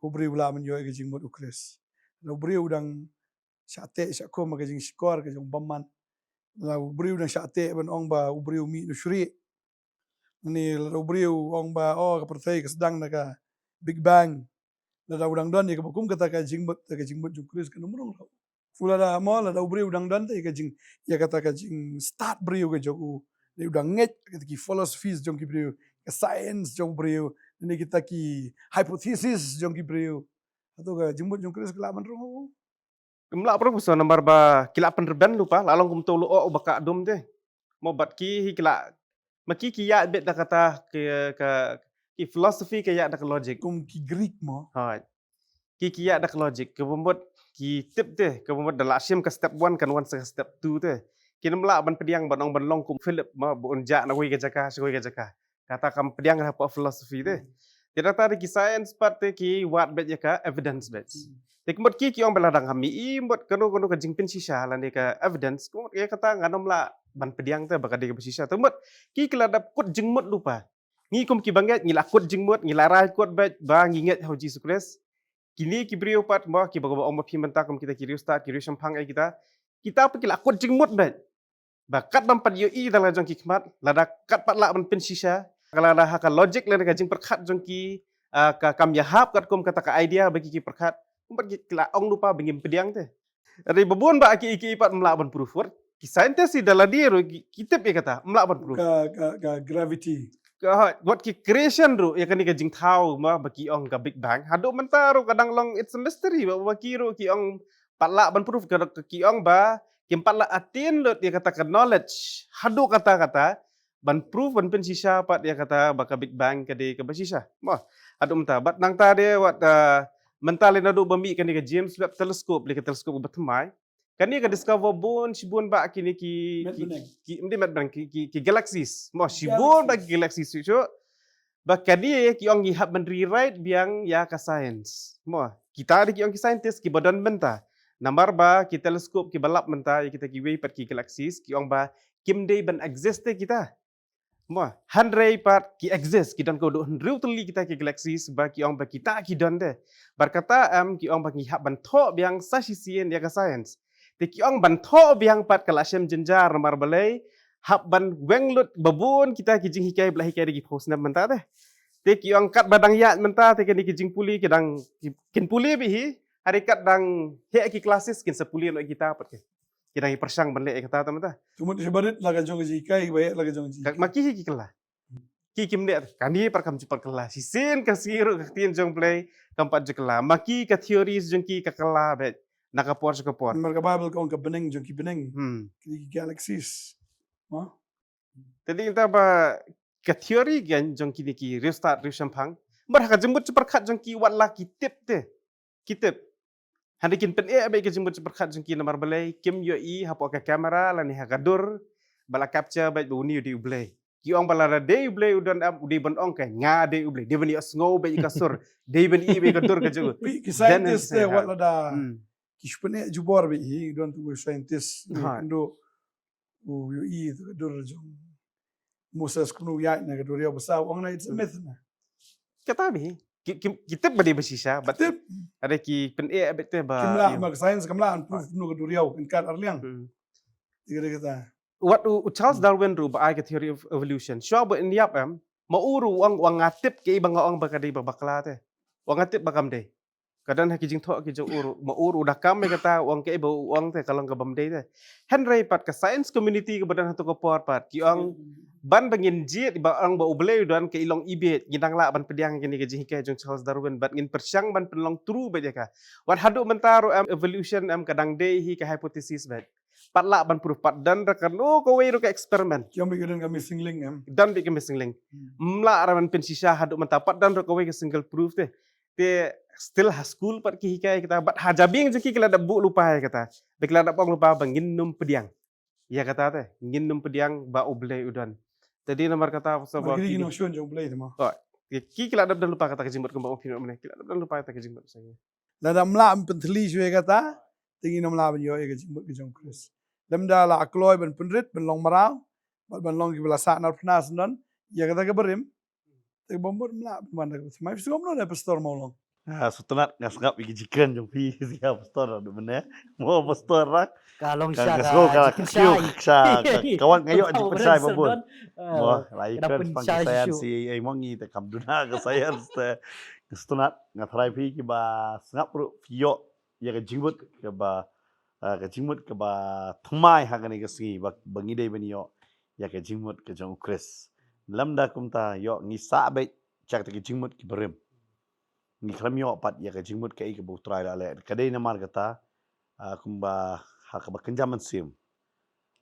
u briew u lah ban ïoh ïa ka jingmut U Khrist. Lada u briew u dang shah teh shah khum ha ka jingshukor ka jong u bymman. Lada u briew u dang shah teh ban ong ba u briew u mih na u shrieh. Ne lada u briew u ong ba, oh, ka pyrthei ka sdang na ka Big Bang. Lada u dang don ïa kaba kum kata ka jingmut, ka jingmut jong U Khrist kan ym rung ruh. Phi lada mo, lada u briew u dang don te ïa ka jing, ïa kata ka jingstad briew ka jong u. Lada u dang ngeit kata ki philosophies jong ki briew, ka science jong u briew, ne kita ki hypothesis jong ki briew. Hato ka jingmut jong U Khrist ka lah ban rung? Ym lah ban rung, so namar ba ki la pynrben lypa, la long kumto lyoh uba kah dum te. Mo bad ki hi ki la, ma ki ki ïaid beit da kata ka, ka, ki philosophy ka ïaid da ka logic. Kum ki Greek mo. Hooid. Ki ki ïaid da ka logic, kaba mut ki tip te, kaba mut da la shim ka step one kan wan sa ka step two te. Kin ym lah ban pdiang ban ong ban long kum Philip mo, ba un jah na kawei ka jaka sha kawei ka jaka. Kata kam pdiang hapoh philosophy te. Hmm. Te nangta de ki science pat te ki wad beit ïa ka evidence beit. Hmm. Te ka mut ki ki ong ba la dang ha mih i mut kano kano ka jingpynshisha lane ka evidence, ka mut ïa kata ngan ym lah ban pdiang te ba ka dei kaba shisha. Te mut ki ki la dep kut jingmut lypa. Ngi kum kiba ngeit ngi la kut jingmut, ngi la rai kut beit ba ngi ngeit ha u Jisu Khrist. Kine ki briew pat mo kiba, kaba ong ma phi mynta kum kita ki riewstad, ki riewshemphang ïa kita. Kita pat ki la kut jingmut beit. Ba katba ym pat ïohi da la jong ki khmat, lada kat pat lah ban pynshisha, ka lada ha ka logic lane ka jingpyrkhat jong ki, ah, ka kam ïahap katkum kata ka idea ba ki ki pyrkhat, ym pat ki, ki la ong lypa ba ngim pdiang te. Hynrei ba bun ba ki, ki pat ym lah ban proof, wat ki scientist i da lade ruh ki, ki tip ïa kata, ym lah ban proof. Ka, ka, ka gravity. Ka, wat ki creation ruh ïa kane ka jingthaw mo ba ki ong ka Big Bang. Haduh mynta ruh ka dang long it's a mystery ba, ba ki ruh ki ong pat lah ban proof ka, ka ki ong ba kim pat lah attain lut ïa kata ka knowledge haduh katta katta ban proof ban pynshisha pat ïa kata ba ka Big Bang ka dei kaba shisha. Mo, haduh mynta. Bad nangta de wat, ah, mynta lei naduh ba mih kane ka James Webb Telescope, lei ka telescope ba thymmai. Kane ka discover bun shibun ba kine ki, met ki, bneng, ki, em, dei met bneng, ki, ki, ki galaxies. Mo, shibun ba ki galaxies shuh. Ba kane ki ong ngi hap ban rewrite biang ïa ka science. Mo, kita de ki ong ki scientist kiba don mynta. Namar ba ki telescope kiba lap mynta ïa kita kiwei pat ki galaxies, ki ong ba kim dei ban exist te kita. Mo, hynrei pat ki exist, ki don kawei hynriew tylli kita ki galaxies ba ki ong ba kita ki don te. Bad kata em ki ong ba ngi hap ban thoh biang sa shisien ïa ka science. Te ki ong ban thoh biang pat ka la shem jynjar namar balei hap ban weng lut ba bun kita ki jinghikai ba la hikai da ki phew snem mynta te. Te ki ong katba dang ïaid mynta te kine ki jingpule ki dang ki, kin pule beit hi. Hynrei kat dang heh ki classes kin sa pule noh ïa kita pat ki. Ki dang ïa pyrshang ban leh ïa kata te mynta. Ka mut shi barit la ka jong ka jinghikai, ba heh la ka jong ka jinghikai. Ma ki hi ki kylla. Ki kim leh, kane pat kam ju pat kylla. Shisien ka sngi ruh ka ktien jong U Blei kam pat ju kylla. Ma ki ka theories jong ki ka kylla beit na ka por sha ka por. Namar ka Bible ka ong ka bneng jong ki bneng. Hmm. Ki, ki galaxies. Mo? Te dei ta ba ka theory kan jong kine ki riewstad riewshemphang. Namar ha ka jingmut jingpyrkhat jong ki wat la ki tip te. Ki tip. Hynrei kin pyneh beit ka jingmut jingpyrkhat jong ki namar balei kim ïohi hapoh ka camera lane ha ka dur ba la capture beit ba une u dei U Blei. Ki ong ba lada dei U Blei u don em u dei ban ong ka nga dei U Blei. Dei ban ïohsngew beit ïa ka sur. Dei ban ïohi beit ka dur ka jong u. Ki scientist te wat lada ki shu pyneh jubor beit hi, don tu scientist. Ha. Ndo u ïohi ka dur jong Moses kumno u ïaid na ka duriaw basa, u ong na it's a myth na. Kata beit hi. Ki, ki, ki tip ba dei ba shisha, but tip. Hynrei ki pyneh beit te ba. Kim lah, ma ka science kam lah ban proof kumno ka duriaw kan kat arliang. Hmm. Dei kata. Wat u, u Charles Darwin ruh ba ai ka theory of evolution. Shuwa ba un ïap em, ma u ruh u ong, u ong nga tip kaei ba nga ong ba ka dei ba bakla te. U ong nga tip ba kam dei. Ka don ha ki jingthoh ki jong u ruh, ma u ruh u da kam ïa kata, u ong kaei ba u ong te ka long ka bym dei te. Hynrei pat ka science community kaba don ha tu ka por pat ki ong ban ba ngin jied ba ong ba U Blei u don ka i long i beit, ngin dang lah ban pdiang kine ka jinghikai jong Charles Darwin, bad ngin pyrshang ban pynlong true beit ïa ka. Wat haduh mynta ruh em evolution em ka dang dei hi ka hypothesis beit. Pat lah ban proof, pat don ruh kano kawei ruh ka experiment. Ki ong beit ka don ka missing link em. Don beit ka missing link. Hmm. Ym lah ruh ban pynshisha haduh mynta, pat don ruh kawei ka single proof te. Te still ha skul pat ki hikai kita, bad ha jabieng jong ki ki la dep buh lypa ïa kata. Ba ki la dep ong lypa ba ngin nym pdiang ïa kata te, ngin nym pdiang ba U Blei u don. Te dei namar kata ba ki, ki nongshun jong U Blei te mo. Ki, ki la dep don lypa kata ka jingmut kumba ong phi mynne, ki la dep don lypa kata ka jingmut. Lada ym lah ban pynthylli shuh ïa kata, te ngin nym lah ban ïoh ïa ka jingmut ka jong U Khrist. Lymda la kloi ban pynrit, ban long mraw, bad ban long kiba la sah narphna syndon ïa kata ka barim. Te ba mut ym lah ban wan da ka barim. Mai phi sngewbha noh da pastor Mawlong. Ah, sngewtynnat nga sngap ïa ki jingkren jong phi ïa pastor da mynne. Mo pastor ra. Ka long sha ka jingkren sha ka wan nga ïoh jingkren sha ba bun. Mo la ïa kren pang ka science ïa mo ngi te kam duna ka science te. Sngewtynnat nga tharai phi kiba sngap ruh phi ïoh ïa ka jingmut kaba, ah, ka jingmut kaba thymmai ha kane ka sngi ba, ba ngi dei ban ïoh ïa ka jingmut ka jong U Khrist. Lymda kumta ïoh ngi sah beit ïa kata ka jingmut kiba rim. Ngi khlem ïoh pat ïa ka jingmut kaei kaba U Trai u la leh. Ka dei namar kata, ah, kumba ha kaba kynja mynsiem.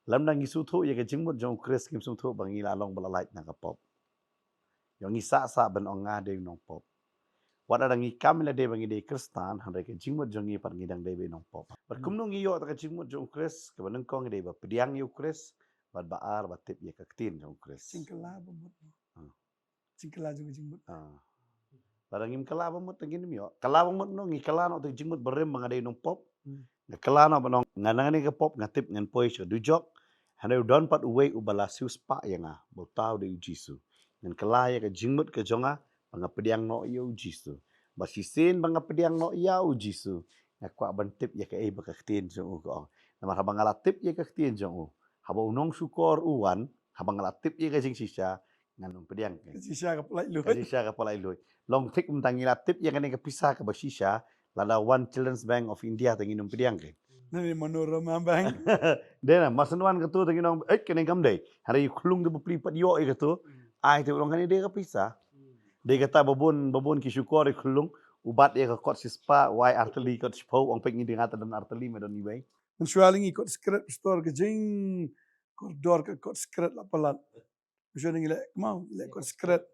Lymda ngi sngewthuh ïa ka jingmut jong U Khrist, ngim sngewthuh ba ngi la long ba la lait na ka pop. Ïoh ngi sah sah ban ong nga dei u nongpop. Wat la dang ngi kam ïa lade ba ngi dei Khristan, hynrei ka jingmut jong ngi pat ngi dang dei ba i nongpop. Bad kumno ngi ïoh ïa ka jingmut jong U Khrist, kaba nyngkong ngi dei ba pdiang ïa U Khrist, bad ba ar ba tip ïa ka ktien jong U Khrist. Jingkylla ba mut. Hmm. Jingkylla jong ka jingmut. Ah. Lada ngim kylla ba mut te ngin ym ïoh. Kylla ba mut no, ngi kylla noh ïa ka jingmut barim ba nga dei u nongpop. Hmm. Nga kylla noh ban ong nga na kane ka pop nga tip ngan poi sha dujok. Hynrei u don pat uwei uba la siewspah ïa nga, ba uta u dei U Jisu. Ngan kylla ïa ka jingmut ka jong nga ba nga pdiang noh ïa U Jisu. Ba shisien ba nga pdiang noh ïa U Jisu, nga kwah ban tip ïa kaei ba ka ktien jong u ka ong. Namar haba nga la tip ïa ka ktien jong u, haba u nongshukor u wan, haba nga la tip ïa ka jingshisha, ngan nym pdiang. Ka jingshisha ka pynlait luid. Ka jingshisha ka pynlait luid. Long thik mynta ngi la tip ïa kane ka pisa kaba shisha, lada wan Children's Bank of India te ngin nym pdiang ki. Nane Manorama Bank. Dei na, ma shen wan katu te ngin ong, eh, kane kam dei. Hynrei u khyllung te bapli pat ïoh ïa katu. Hmm. Ai te u long kane dei ka pisa. Hmm. Dei kata ba bun, ba bun ki shukor ïa u khyllung. U bat ïa ka kot shispah, u ai artylli kot shiphew, ong peit ngi dei nga te don artylli me don iwei. Mynshuwa lei ngi kot skret pastor ka jingkordor ka kot skret la palat. Mynshuwa ngi leh kmie, ngi leh kot skret.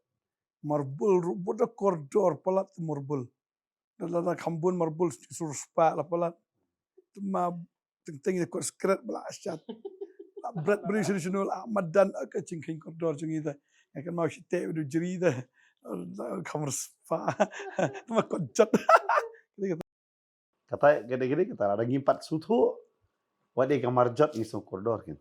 Marbul ruh bun da kordor palat marbul. Da la da kham bun marbul sur spah la palat. Te ma teng teng ïa kot skret ba la shat. La bret briew shano shano la madan ka jingkheiñ kordor jong ngi te. Ïa kan ma shi te u du jri te. Kham spah. Te ma kot jot. Kata ka dei ka dei kata, lada ngim pat sngewthuh, wat dei ka marjot ngi sngewkordor kin.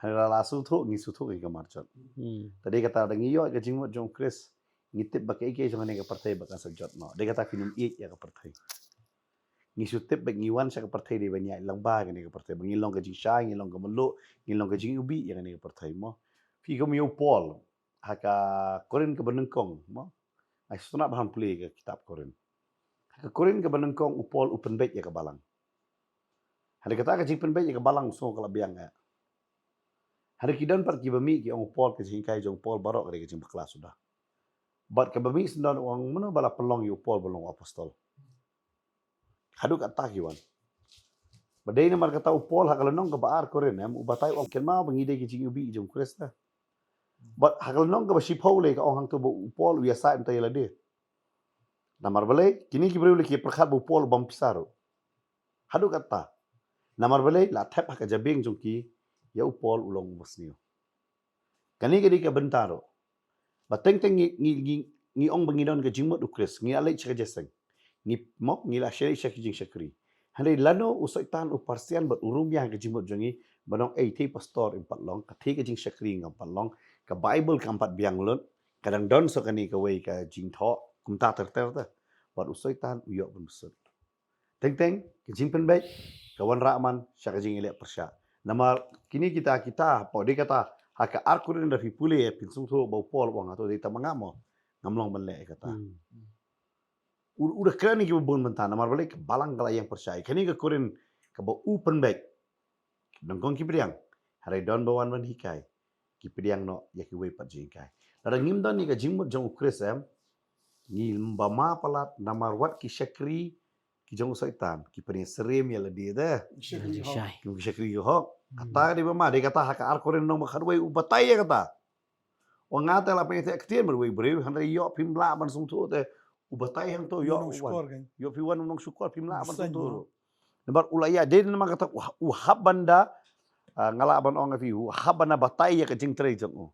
Hynrei lada la sngewthuh, ngi sngewthuh ïa ka marjot. Hmm. Te dei kata, lada ngi ïoh ka jingmut jong u Khrist, ngi tip ba kaei kaei jong kane ka pyrthei ba kan sa jot noh. Dei kata phin ym ïeit ïa ka pyrthei. Ngi shu tip ba ngi wan sha ka pyrthei dei ban ïaid lyngba kane ka pyrthei. Ba ngin long ka jingshai, ngin long ka mluh, ngin long ka jingiwbih ïa kane ka pyrthei mo. Phi kum ïa u Paul, ha ka Korinth kaba nyngkong mo. Ai sngewtynnat ba phan pule ka kitab Korinth. Ha ka Korinth kaba nyngkong u Paul u pynbeit ïa ka balang. Hynrei kata ka jingpynbeit ïa ka balang u sngew ka la biang eh. Hynrei ki don pat kiba mih ki ong u Paul, ka jinghikai jong u Paul baroh ka dei ka jingbakla suda. Bad kaba mih syndon u ong mano ba la pynlong ïa u Paul ban long u apostol. Haduh katta ki wan. Ba dei namar kata u Paul ha ka lynnong kaba ar Korinth em, u batai u ong kynmaw ba ngi dei ki jingiwbih jong u Khrist. Bad ha ka lynnong kaba shiphew lei ka ong hangto ba u Paul u ïasaid mynta ïa lade. Namar balei, kine ki briew lei ki pyrkhat ba u Paul u bam pisa ruh. Haduh katta. Namar balei, la thep ha ka jabieng jong ki, ïa u Paul u long uba sniew. Kane ka dei ka bynta ruh. Ba teng teng ngi, ngi, ngi, ngi ong ba ngi don ka jingmut u Khrist, ngi la leit sha ka jingïaseng. Ngi mo, ngi la shah leit sha ka jingshakri. Hynrei lano u Soitan u pyrshah bad u rung biang ka jingmut jong ngi, ba ong ei te pastor ym pat long, ka te ka jingshakri ngam pat long, ka Bible kam pat biang lut, ka dang don sa kane kawei ka jingthoh, kumta ter ter te. Bad u Soitan u ïoh ban bsut. Teng teng, ka jingpynbeit, ka wanrah man, sha ka jingïaleh pyrshah. Namar, kine kita, kita, hapoh dei kata, ha ka ar Korinth da phi pule, phin sngewthuh ba u Paul u ong hato dei tang ma nga mo, ngam long ban leh ïa kata. Hmm. U, u da kren ïa kiba bun bynta, namar balei ka balang ka la ïeng pyrshah. Kane ka Korinth, kaba u pynbeit. Nyngkong ki pdiang. Hynrei don ba wan ban hikai. Ki pdiang noh ïa kiwei pat jinghikai. Lada ngim don ïa ka jingmut jong u Khrist em. Ngim ba ma palat namar wat ki shakri ki jong u Soitan. Ki pdiang syriem ïa lade te. Shakri hok. Ki shakri hok. Hmm. Kata ka dei ba ma, dei kata ha ka ar Korinth lynnong ba khatwei u batai ïa kata. Ong nga te la pynïateh ktien bad uwei u briew, hynrei ïoh phim lah ban sngewthuh te u batai hangto ïoh u wan. Ïoh phi wan u nongshukor phim lah ban sngewthuh ruh. Namar u la ïa dei namar kata u, u hap ban da, ah, nga lah ban ong ïa phi u hap ban da batai ïa ka jingtrei jong u.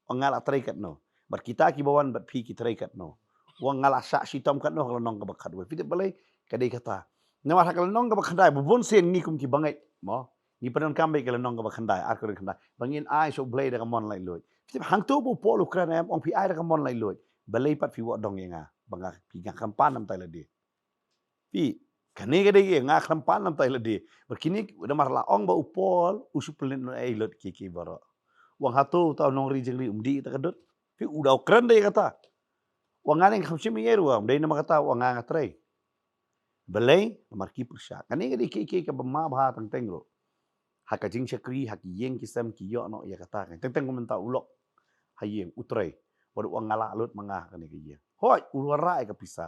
Ong nga la trei katno. Bad kita kiba wan bad phi ki trei katno. Ong nga la shah shitom katno ha ka lynnong kaba khatwei. Phi tip balei ka dei kata. Namar ha ka lynnong kaba khyndai, ba bun sien ngi kum ki bangeit, mo. Ngi pyndonkam bad ka lynnong kaba khyndai, ar Korinth khyndai. Ba ngin ai sha U Blei da ka mon laitluid. Phi tip hangto ba u Paul u kren em, ong phi ai da ka mon laitluid. Balei pat phi wad dong ïa nga, ba nga phi nga khlem pan namar tai lade. Phi, kane ka dei ïa nga khlem pan namar tai lade. Ba kine namar la ong ba u Paul, u shu pynlut noh ei lut ki ki baroh. Ong hato uta u nongri jingri um dih ta ka dud. Phi u da u kren dei kata. Ong nga ne nga khlem shim ei ruh, dei namar kata ong nga nga trei. Balei, namar ki pyrshah. Kane ka dei kiei kiei kaba ma bha teng teng ruh. Ha ka jingshakri, ha ki ïing ki sem ki ïoh noh ïa kata. Teng teng kumta u lok. Ha ïing, u trei. Bad u ong nga lah lut ma nga kane ka ïing. Hooid, u wanrah ïa ka pisa.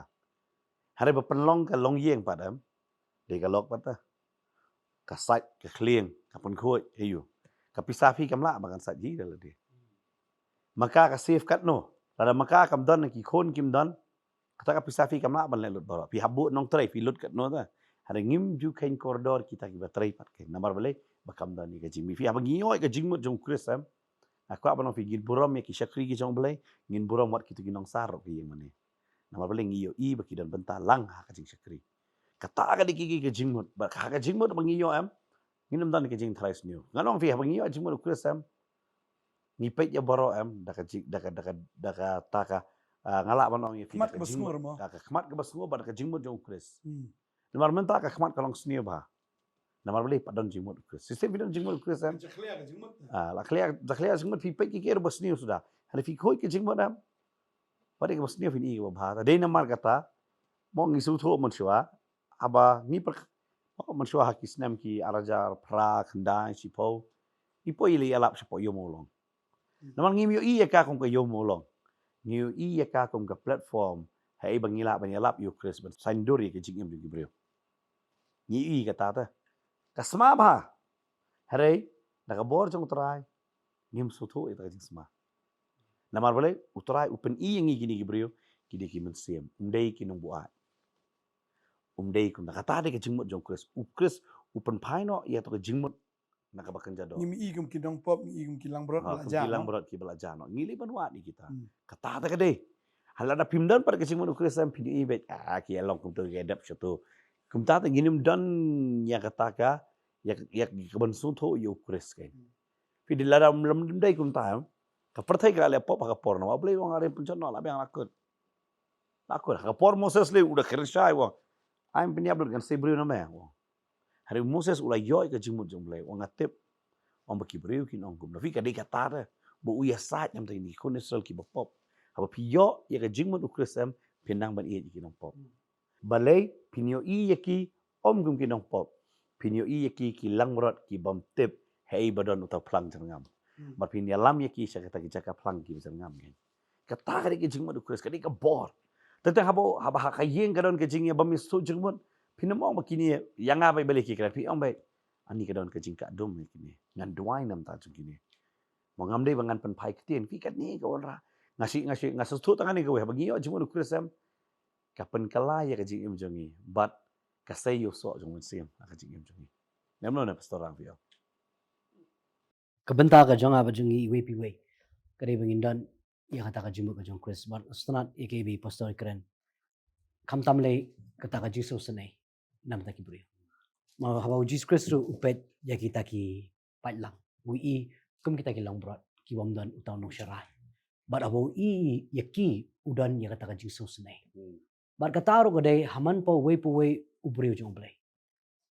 Hynrei ba pynlong ka longïing pat em. Dei ka lok pat te. Ka sait, ka khlieng, ka pynkhuid, ha ïu. Ka pisa phi kam lah ba kan sait hi da lade. Ma ka ka save katno. Lada ma ka kam don ki khun kim don. Kata ka pisa phi kam lah ban leh lut baroh. Phi hap buh nongtrei phi lut katno te. Hynrei ngim ju kheiñ kordor kita kiba trei pat kein. Namar balei ba kam don ïa ka jingmih. Phi haba ngi ïoh ïa ka jingmut jong u Khrist em. Nga kwah ban ong phi ngin burom ïa ki shakri ki jong U Blei. Ngin burom wat kito ki nongsar ruh ki ïing mane. Namar balei ngi ïohi ba ki don bynta lang ha ka jingshakri. Kata ka dei ki, ki, ka jingmut. Ba ha ka jingmut ba ngi ïoh em. Ngin ym don ka jingtharai sniew. Ngan ong phi haba ngi ïoh jingmut u Khrist em. Ngi peit ïa baroh em, da ka jing, da ka, da ka, da kata ka, ah, nga lah ban ong ïa phi, khmat kaba sngur mo. Da ka khmat kaba sngur bad da ka jingmut jong u Khrist. Hmm. Namar mynta ka khmat ka long sniew bha. Namar balei pat don jingmut u Khrist. Shisien phi don jingmut u Khrist em. Jakhlia ka jingmut. Ah, la khlia, jakhlia jingmut phi peit ki ki ruh ba sniew suda. Hynrei phi khuid ka jingmut em. Pat dei kaba sniew phin i kaba bha. Dei namar kata. Mo ngi sngewthuh mynshuwa. Haba ngi per, mo mynshuwa ha ki snem ki ar hajar phra khyndai shiphew. Ngi poi ïalap shapoh Ïew Mawlong. Namar ngim ïohi ïa ka kum ka Ïew Mawlong. Ngi ïohi ïa ka kum ka platform. Haei ba ngi lah ban ïalap ïa u Khrist ban saiñdur ïa ka jingim jong ki briew. Ngi ïohi kata te. Ka sma bha. Hynrei da ka bor jong u Trai. Ngim sngewthuh ïa ka jingsma. Namar balei u Trai u pyni ïa ngi kine ki briew. Ki dei ki mynsiem. Um dei ki nongbuaid. Um dei kum na kata dei ka jingmut jong u Khrist. U Khrist u pynphai noh ïa to ka jingmut na kaba kynja doh. Ngim i kum ki nongpop, ngim i kum ki langbrot, ha, la kum ja, ki langbrot kiba la ja noh. Ngi leh ban wad ïa kita. Hmm. Kata te ka dei. Hynrei lada phim don pat ka jingmut u Khrist em phin i beit. Ah, ki ïa long kumto ki ïa dep shato. Kumta te ngin ym don ïa kata ka, ïa, ïa ka ban sngewthuh ïa u Khrist kein. Phi, lada ym lem dei kumta, ka pyrthei ka la leh pop ha ka por Noah, U Blei u ong, are pynjot noh, la biang, la kut. La kut. Ha ka por Moses lei u da kren shai, u ong, ai pynïap lut, ngan sei briew na me, u ong. Hynrei u Moses u la ïoh ïa ka jingmut jong U Blei, u ong, nga tip, u ong, ba ki briew kin ong kumno. Phi, ka dei kata te ba u ïasaid na bynta kine ki khun Israel kiba pop. Haba phi ïoh ïa ka jingmut u Khrist em, phin nang ban ïeit ïa ki nongpop. Balei? Phin ïohi ïa ki ym kum ki nongpop. Phin ïohi ïa ki ki langbrot, ki bym tip haei ba don uta u phlang jyrngam. Hmm. Bad phin ïalam ïa ki sha kata ki jaka phlang kiba jyrngam kein. Kata ka dei ka jingmut u Khrist, ka dei ka bor. Tang tang haba, haba ha ka ïing ka don ka jingïabymïasuk jingmut, phin ym ong ba kine ïa nga beit, balei ki kren, phi ong beit, ani ka don ka jingkah dum ïa kine. Ngan duwai na bynta jong kine. Mo, ngam dei ba ngan pynphai ktien, phi, kane ka wanrah. Nga shu, nga shu, nga sngewthuh tang kane kawei, haba ngi ïoh jingmut u Khrist em, ka pynkylla ïa ka jingim jong ngi bad ka sei ïa u soh jong u Mynsiem ha ka jingim jong ngi. Ngam, no, na Pastor Rang, phi ong. Ka bynta ka jong nga bad jong ngi iwei pa iwei ka dei ba ngin don ïa kata ka jingmut ka jong u Khrist. Bad sngewtynnat ïa kaei ba i Pastor i kren. Khamtam lei kata ka jingsngewsynei na bynta ki briew. Namar haba u Jisu Khrist ruh u peit ïa kita ki paidlang, u i kum kita ki langbrot ki bym don uta u nongsharai. Bad haba u i ïa ki, u don ïa kata ka jingsngewsynei. Hmm. Bad kata ruh ka dei ha man pa uwei pa uwei u briew jong U Blei.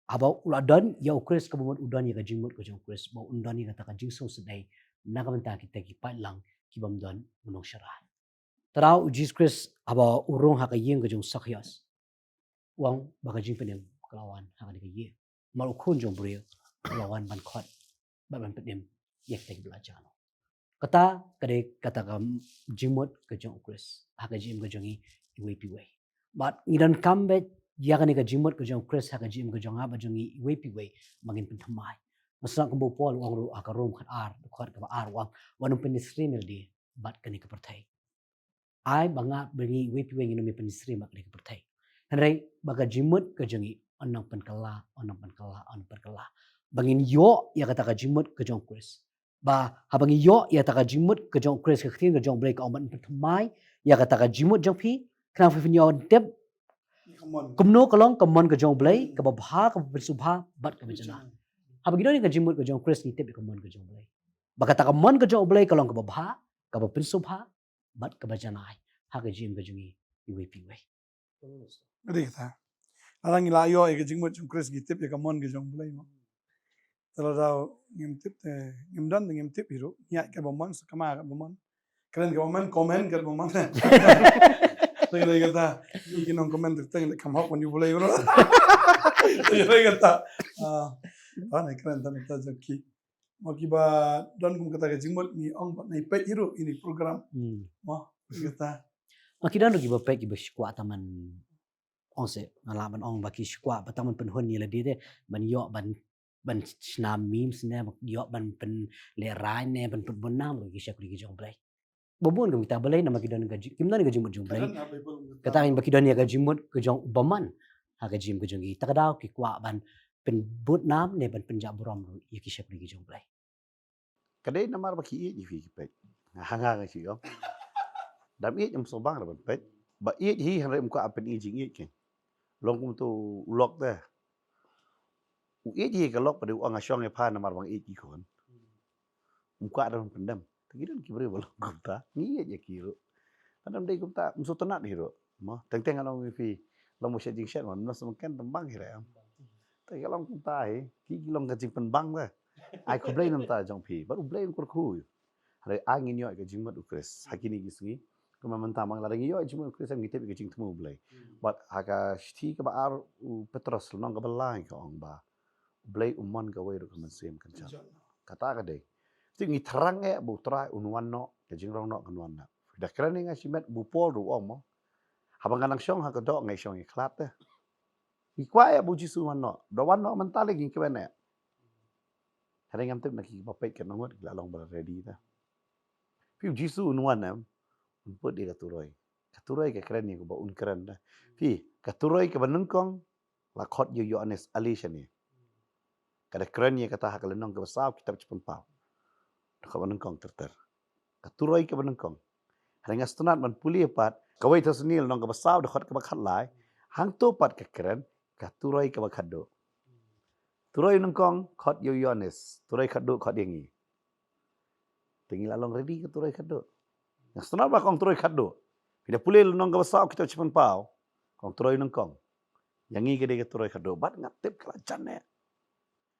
Haba u la don ïa u Khrist, kaba mut u don ïa ka jingmut ka jong u Khrist, ba un don ïa kata ka jingsngewsynei na ka bynta kita ki paidlang ki bym don u nongsharai. Te u Jisu Khrist haba u rung ha ka ïing ka jong u Sakius, u ong ba ka jingpynim ka la wan ha kane ka ïing. Namar u Khun jong u briew u la wan ban khot bad ban pynim ïa kita kiba la jah noh. Kata ka dei kata ka jingmut ka jong u Khrist ha ka jingim ka jong ngi iwei pa iwei. Bad ngi donkam beit ïa kane ka jingmut ka jong u Khrist ha ka jingim ka jong nga bad jong ngi iwei pa iwei ba ngin pynthymmai. Namar kumba u Paul u ong ruh ha ka Rom khatar, dkhot kaba ar, u ong, wat nym pynsyriem ïalade bad kane ka pyrthei. Ai ba nga bad ngi iwei pa iwei ngin ym pynsyriem bad kane ka pyrthei. Hynrei ba ka jingmut ka jong ngi yn nang pynkylla, yn nang pynkylla, yn nang pynkylla. Ba ngin ïoh ïa kata ka jingmut ka jong u Khrist. Ba haba ngi ïoh ïa kata ka jingmut ka jong u Khrist, ka ktien ka jong U Blei ka ong ban pynthymmai ïa kata ka jingmut jong phi, khnang phin ïoh tip kumno ka long ka mon ka jong U Blei, kaba bha, kaba pynsngewbha bad kaba janai. Haba ngi don ïa ka jingmut ka jong u Khrist, ngi tip ïa ka mon ka jong U Blei. Ba kata ka mon ka jong U Blei ka long kaba bha, kaba pynsngewbha bad kaba janai ha ka jingim ka jong ngi iwei pa iwei. Ka dei kata. Lada ngi la ïoh ïa ka jingmut jong u Khrist, ngi tip ïa ka mon ka jong U Blei, mo. Te lada ngim tip te ngim don, te ngim tip hi ruh. Ngi ïaid katba mon, sa kama katba mon. Kren katba mon, comment katba mon. Te ka dei kata. Ngi ki nong comment te teng leh kham hok ban ïa U Blei ruh. Te ka dei kata. Ah, ta ne kren ta ne ta jong ki. Mo, kiba don kum kata ka jingmut ngi ong ba nai peit hi ruh ïa kane ka program. Hmm. Mo, kata. Mo, ki don ruh kiba peit, kiba shu kwah tang ban, ong se, nga lah ban ong ba ki shu kwah ba tang ban pynhun ïalade te, ban ïoh ban, ban shna memes ne, ban ïoh ban pynlehrain ne, ban pynbun nam ruh ki sha kuri ki jong U Blei. Ba bun kum kita, balei? Namar ki don ka ji-, kim don ka jingmut jong U Blei. Kata ba ki don ïa ka jingmut ka jong u bymman ha ka jingim ka jong ki. Ta ka daw ki kwah ban pynbud nam ne ban pynjah burom ruh ïa ki sha kuri ki jong U Blei. Ka dei namar ba ki ïeit ïa phi ki peit. Nga hanga nga shu ong. Dam ïeit ym sngewbang ruh ban peit. Ba ïeit hi hynrei ym kwah ban pyni jingïeit kein. Long kum uto u lok te. U ïeit hi ka lok, ba dei u ong nga shong ïa pha namar ba nga ïeit ki khun. Ym kwah ruh ban pyndem. Te ki don ki briew ba long kumta, ngi ïeit ïa ki ruh. Lada ym dei kumta, ym sngewtynnat hi ruh. Mo, teng teng nga ong ïa phi, long ba shet jingshet, mo, ym nang sngewbha ken tang bang hi re em. Te ka long kumta hi, ki, ki long ka jingpynbang te. Ai khublei na bynta jong phi, bad U Blei un kyrkhu. Hynrei ai ngin ïoh ïa ka jingmut u Khrist ha kine ki sngi. Kumba mynta ma nga, lada ngi ïoh ïa ka jingmut u Khrist, ngi tip ïa ka jingthmu U Blei. Hmm. Bad ha ka shithi kaba ar u Petros, lynnong kaba lai, ka ong ba U Blei um mon kawei ruh ka mynsiem kynjat. Kynjat. Kata ka dei. Te ngi thrang eh ba U Trai un wan noh, ka jingrong noh kan wan noh. Da kren ïa nga shimet, ba u Paul ruh u ong mo, haba nga nang shong ha ka doh, nga shong ïakhlad te. Ngi kwah eh ba U Jisu un wan noh. Da wan noh mynta lei, ngi kmen eh. Hynrei ngam tip na kiba peit katno ngut ki la long ba la ready te. Phi, U Jisu un wan em, un put ïa ka turoi. Ka turoi ka kren ïa kaba un kren te. Phi, ka turoi kaba nyngkong la khot ïa u Ïoannis, ale shane. Ka da kren ïa kata ha ka lynnong kaba saw, kitab Jingpynpaw. Dkhot ba nyngkong ter ter. Ka turoi kaba nyngkong. Hynrei nga sngewtynnat ban pule pat, kawei Thessaloni lynnong kaba saw, dkhot kaba khatlai. Hangto pat ka kren Ka turoi kaba khatduh. Turoi nyngkong khot ïa u Ïoannis, turoi khatduh khot ïa ngi. Te ngi la long ready ka turoi khatduh. Nga sngewtynnat ba kong turoi khatduh. Phi da pule lynnong kaba saw kitab Shiphew Paw. Kong turoi nyngkong. Ïa ngi ka dei ka turoi khatduh. Bad nga tip ka la jan eh.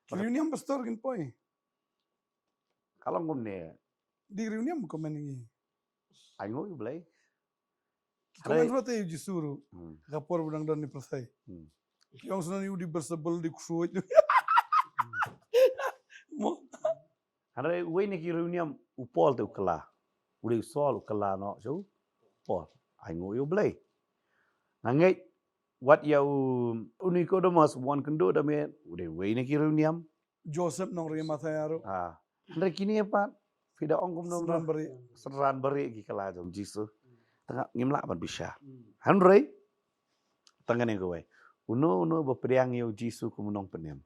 Ki riewniam pastor kin poi. Ka long kumne. Dei riewniam comment ngi. Ai nguh ïa u Blei. Ki comment ruh te ïa u Jisu ruh. Hmm. Ka por ba dang don ni pyrthei. Hmm. Ki ong sngewbha ïa u dei Beelzebul, dei ksuid. Mo. Hynrei uwei na ki riewniam u Paul te u kylla. U dei u Saul u kylla noh sha u Paul. Ai nguh ïa u Blei. Nga ngeit wat ïa u, u Nicodemus u wan kynduh da me, u dei uwei na ki riewniam. Joseph nongri Mathaia ruh. Ah. Hynrei kine pat, phi da ong kumno kumno. Synran bari. Synran bari ki kylla jong Jisu. Tang ngim lah ban bishar. Hmm. Hynrei, tang kane kawei. Uno uno ba pdiang ïa u Jisu kum u nongpynim.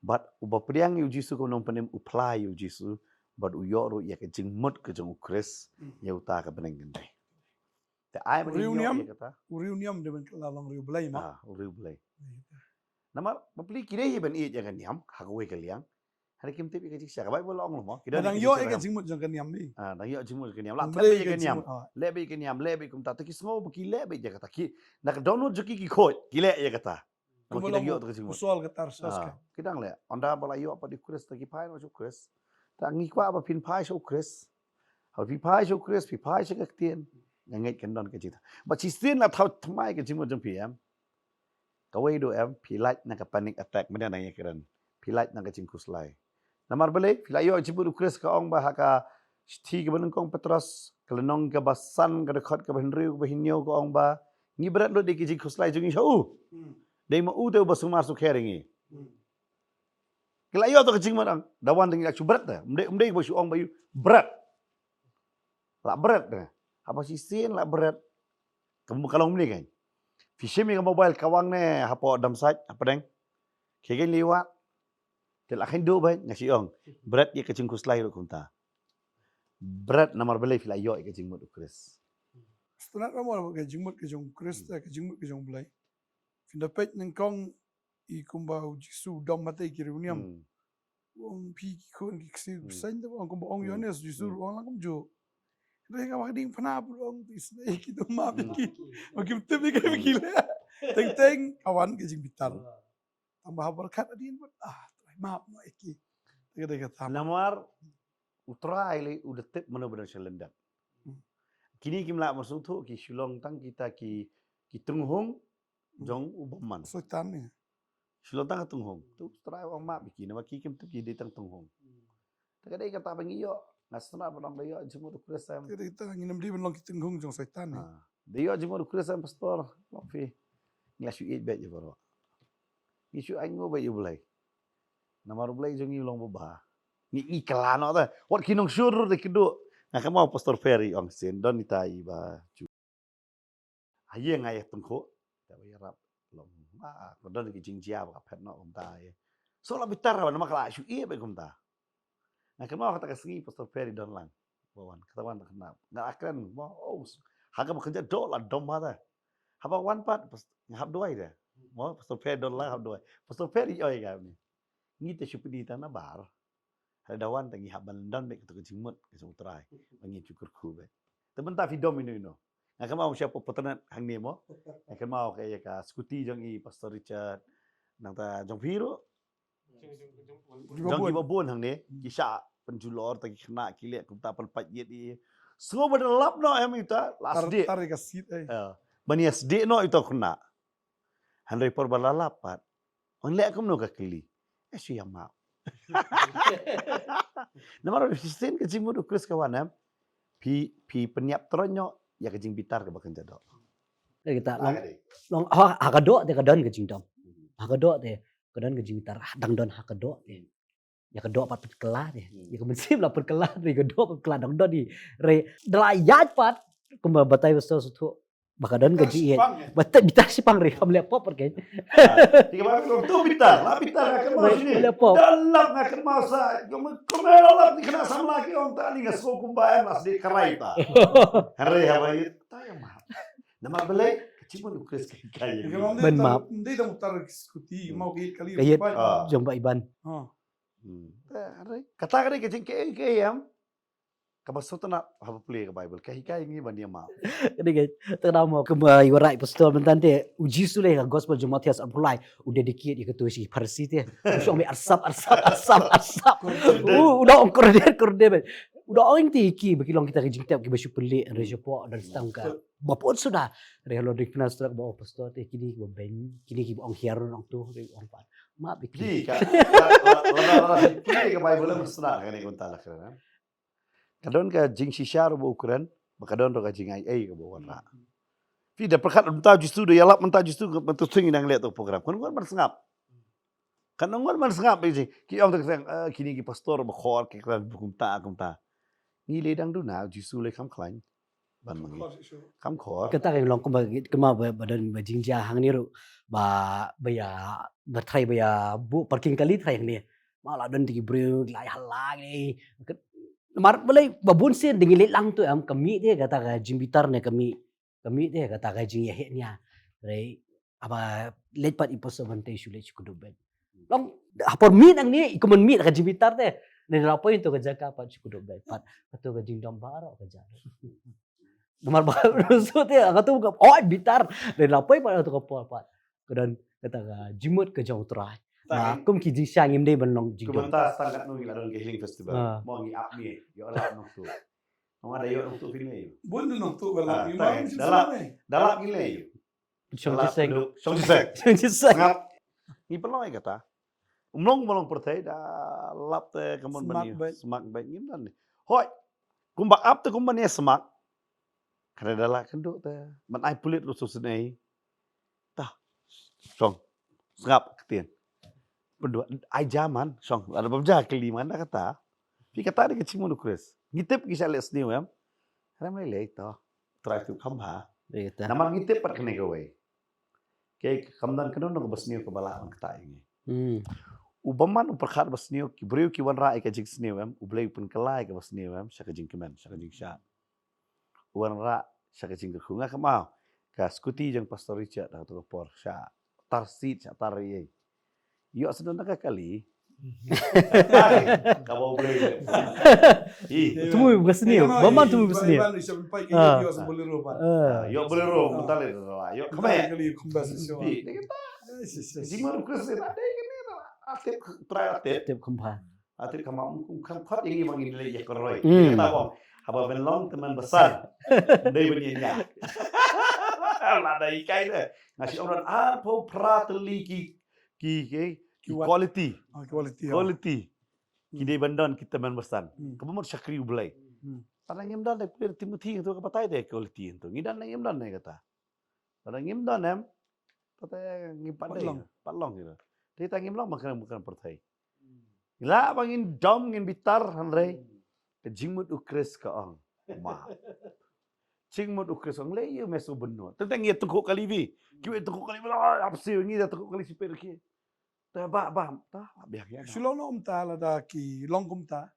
Bad uba pdiang ïa u Jisu kum u nongpynim u phla ïa u Jisu. Bad u ïoh ruh ïa ka jingmut ka jong u Khrist. Hmm. Ïa uta ka bneng kynthei. Te ai ba ngin ïoh ïa kata. U riewniam, u riewniam dei ban kylla long riewblei ma. Ah, u riewblei. Namar, bapli ki dei hi ban ïeit ïa ka niam, ha kawei ka liang. Hynrei kim tip ïa ka jingshisha, ka Baibl la ong mo. Ki dang ïoh ïa ka jingmut jong ka niam dei. Ah, dang ïoh jingmut jong ka niam. La tip ïa ka niam. Leh beit ïa ka niam, leh beit kumta. Te ki sngew ba ki leh beit ïa kata. Ki, na ka dohnud jong ki ki khuid, ki leh ïa kata. Kumba ki dang ïoh ïa ka jingmut. U Saul ka Tarsus ka. Ki dang leh. Ynda ba la ïoh pat ïa u Khrist, te ki phai noh sha u Khrist. Te ngi kwah ba phin phai sha u Khrist. Haba phi phai sha u Khrist, phi phai sha ka ktien. Nga ngeit kan don ka jingthoh. Bad shisien la thaw thymmai ka jingmut jong phi em. Kawei duh em, phi lait na ka panic attack, mynta na ïa kren. Phi lait na ka jingkhuslai. Namar balei, phi la ïoh jingmut u Khrist ka ong ba ha ka shithi kaba nyngkong Petros, ka lynnong kaba san, ka dkhot kaba hynriew, kaba hynñiew ka ong ba, ngi bret lut da ki jingkhuslai jong ngi sha u. Hmm. Dei ma u te uba sumar sukher ïa ngi. Hmm. Ki la ïoh to ka jingmut ang, da wan da ngi la shu bret te. Ym dei, ym dei ba shu ong ba ïoh bret. La bret te. Haba shisien la bret. Ka, ka long mne kein. Phi shim ïa ka mobile ka wan ne hapoh dam sait, hapdeng. Ki kein liwat. Te la kein duh beit, nga shu ong. Bret ïa ka jingkhuslai ruh kumta. Bret namar balei phi la ïoh ïa ka jingmut u Khrist. Sngewtynnat ba mo ka jingmut ka jong u Khrist, ka jingmut ka jong u Blei. Phin da peit nyngkong i kumba u Jisu u dom ha te ki riewniam. Hmm. U ong phi ki khun ki ksiew ki bseiñ te u ong kumba ong Ïohannes, u Jisu u ong lang kumjuh. Hynrei nga wan ding phna u ong te isynei ki to map ki. Ma kim tip ïa ki leh. Teng teng ka wan ka jingbitar. Tang ba ha barakat hadien bad ah, Trai map noh ïa ki. Te ka dei ka tam. Namar u Trai lei u da tip mano ba don sha lyndet. Hmm. Kine kim lah ban sngewthuh ki shu long tang kita ki, ki tynghung jong u bymman. Soitan ne. Shu long tang ka tynghung. Tu Trai u ong map ïa ki, namar ki kim tip ki dei tang tynghung. Hmm. Te ka dei kata ba ngi ïoh, nga sngewtynnat ba nang da ïoh jingmut u Khrist em. Te ka dei kata ngin ym dei ban long ki tynghung jong Soitan ne. Ah, da ïoh jingmut u Khrist em pastor, long phi. Ngi la shu ïeit beit ïa baroh. Ngi shu ainguh beit ïa u Blei. Namar u Blei jong ngi u long ba bha. Ngi, ngi kylla noh te. Wat ki nongshun ruh te ki duh. Nga kynmaw pastor Ferry ong sien don ita i ba ju. Ha ïing nga ïa tyngkhuh. Te ba ïarap long. Ah, ka don ki jingjia ba ka phet noh kumta ïa. So la bitar ba namar ka la shu ïeh beit kumta. Nga kynmaw kata ka sngi pastor Ferry don lang. Ba wan, kata wan kynmaw. Nga la kren, ba, oh, ha kaba kynja doh la dom ba te. Haba wan pat, pas-, nga hap duwai te. Mo, pastor Ferry don lang hap duwai. Pastor Ferry oi ka ni. Ngi te shu pynïaid tang na bar. Haba da wan te ngi hap ban don beit kata ka jingmut ka jong u Trai. Ba ngin shu kyrkhu beit. Te mynta phi dom ino ino. Nga kynmaw sha pyrthei hangne mo. Nga kynmaw ka ïa ka skuti jong i Pastor Richard. Nangta jong phi ruh. Jong ki ba bun hangne. Ki shah pynjulor te ki khynnah ki leh kumta pynpait ïit i. Sngew ba da lap noh em ita la sdieh. Tar ïa ka seat eh. Ban ïa sdieh noh ita khynnah. Hynrei por ba la lap pat. Wan leh kumno ka kylli. Eh, shu ïa map. Namar shisien ka jingmut u Khrist ka wan em. Phi, phi pynïap tyroi noh ïa ka jingbitar kaba kynja doh. Kita long, long ha, ha ka doh te ka don ka jingdom. Ha ka doh te ka don ka jingbitar. Ah, dang don ha ka doh te. Ïa ka doh pat pynkylla te. Ïa ka mynsiem la pynkylla te, ïa ka doh pynkylla dang don hi. Re, da la ïaid pat kumba batai ba sdang sdang. Ba ka don ka jingïeit. Ba te bitar shipang re kam leh pop re. Ti ba ko tu bitar, la bitar ka ma sini. Leh pop. Dalam nga kynmaw sa, ko me ko me la ti kena samla ki ong ta ni nga so kumba em la sdie karai ta. Hare ha bai ta ïa ma. Namar balei ka Jingmut u Khrist ka hikai ïa ngi. Ban map. Ndei da mutar ki skuti, mau ki kali. Ka ïit jong ba iban. Kata ka dei ka jingkyrkhu em. Kaba sngewtynnat haba pule ka Baibl ka hikai ngi ban ïa map. Ka dei ka tang da mo kaba ïa rai pastor mynta te u Jisu lei ka gospel jong Mathaios arphew lai u dedicate ïa katu shi Pharisi te. U shong me arsap arsap arsap arsap. U da ong kordit kordit. U da ong te ki ba ki long kita ka jingtep kiba shu pule re shu po dan stang ka. Ba pun suda. Re halo ding pina suda ba ong pastor te kini kiba beng kini kiba ong hiar ong tu re ong pan. Map ki. Di ka la la la la pule ka Baibl ma suda ka ni kunta la kena. Ka don ka jingshisha ruh ba u kren ba ka don ruh ka jingai ei kaba u wanrah. Phi da pyrkhat mynta Jisu da ïalap mynta Jisu mynta sing nang leh tu program. Kan ngon ban sngap. Kan ngon ban sngap ba ki ong tak seng kini ki pastor ba khor ki kren kumta kumta. Ngi le dang duna Jisu le kham khlaiñ. Ban mangi. Kham khor. Kata ka long kumba kumba ba don ba jingjia hangne ruh ba ba ïa ba trai ba ïa bu parking kali trai hangne. Ma la don ti briew lai hala ni. Mar balei ba bun sien ding leh lang tu em kami te kata ka jingbitar ne kami kami te kata ka jingïaheh nia. Rei aba leit pat i pastor ban te shu leit shu kuduk bed. Long hapor mi nang ni i kumon mi ka jingbitar te. Ne la poi tu ka jaka pat shu kuduk bed pat katu ka jingdom baro ka jaka. Namar ba rusu te katu ka oi bitar ne la poi pat tu ka por pat. Ka don kata ka jingmut ka jong u Trai. Kum ki jingsha ngim dei ban long jingdom. Kumta stang kat ngi la don ka healing festival. Mo ngi ap ni ïa la nong tu. Mo ada ïa nong tu pin ni. Bun nong tu ba la ngi ma dalap dalap ngi le. Shong jisek. Shong jisek. Shong jisek. Ngap. Ngi pynlong ïa kata. Umlong umlong pyrthei da lap te kamon ban smak bait ngim dan. Hoi. Kumba ap te kumba ni smak. Kada da la kynduh te ban ai pulit ruh susnei. Tah. Shong. Sngap ktien. Pynduh ai jaman shong ada bamja kali man da kata. Phi kata ni ka jingmut u Khrist. Ngi tip ki sha leh sniew em. Rem lei lei to. Trai tu kham ha. Namar ngi tip pat kane kawei. Ke kam don kano no ka basniew ka bala man kata ïa ngi. U bymman u pyrkhat basniew ki briew ki wanrah ïa ka jingsniew em. U Blei u pynkylla ïa ka basniew em sha ka jingkmen sha ka jingshah. Wanrah sha ka jingkyrkhu nga kynmaw ka skuti jong Pastor Richard ha katu ka por sha tar seat sha tar ïa ïoh sdang ka kali. Ka bau brei. Temu basniew ba man temu basniew. Ïoh bolero ba tale ïoh kame. Jingmut u Khrist ïa dei kane atip trai atip. Atip kham pha. Atip kham pha um kham khot ïa ngi ba ngin leh ïa ka roi. Kata bom haba ben long te man basan. Dei ban ïa nya. Lada ikai de nga shi ong don arphew phra tylli ki ki ki quality. Quality. Ki dei ban don kita man basan. Kaba mut shakri U Blei. Lada ngim don de pule Timothy tu ka batai de quality tu ngi don ngim don ne kata. Lada ngim don em. Kata ngi pat long. Pat long gitu. Te ta ngim long makan makan pyrthei. La ba ngin dom ngin bitar hynrei ka jingmut u Khrist ka ong. Ma. Jingmut u Khrist ong le ïa me su benno. Tang ngi tengkuk kali bi. Ki wei tengkuk kali bi. Ap si ngi da tengkuk kali sipir ki. Ta ba ba ta ba biang ïa. Shulong no umta lada ki long kumta.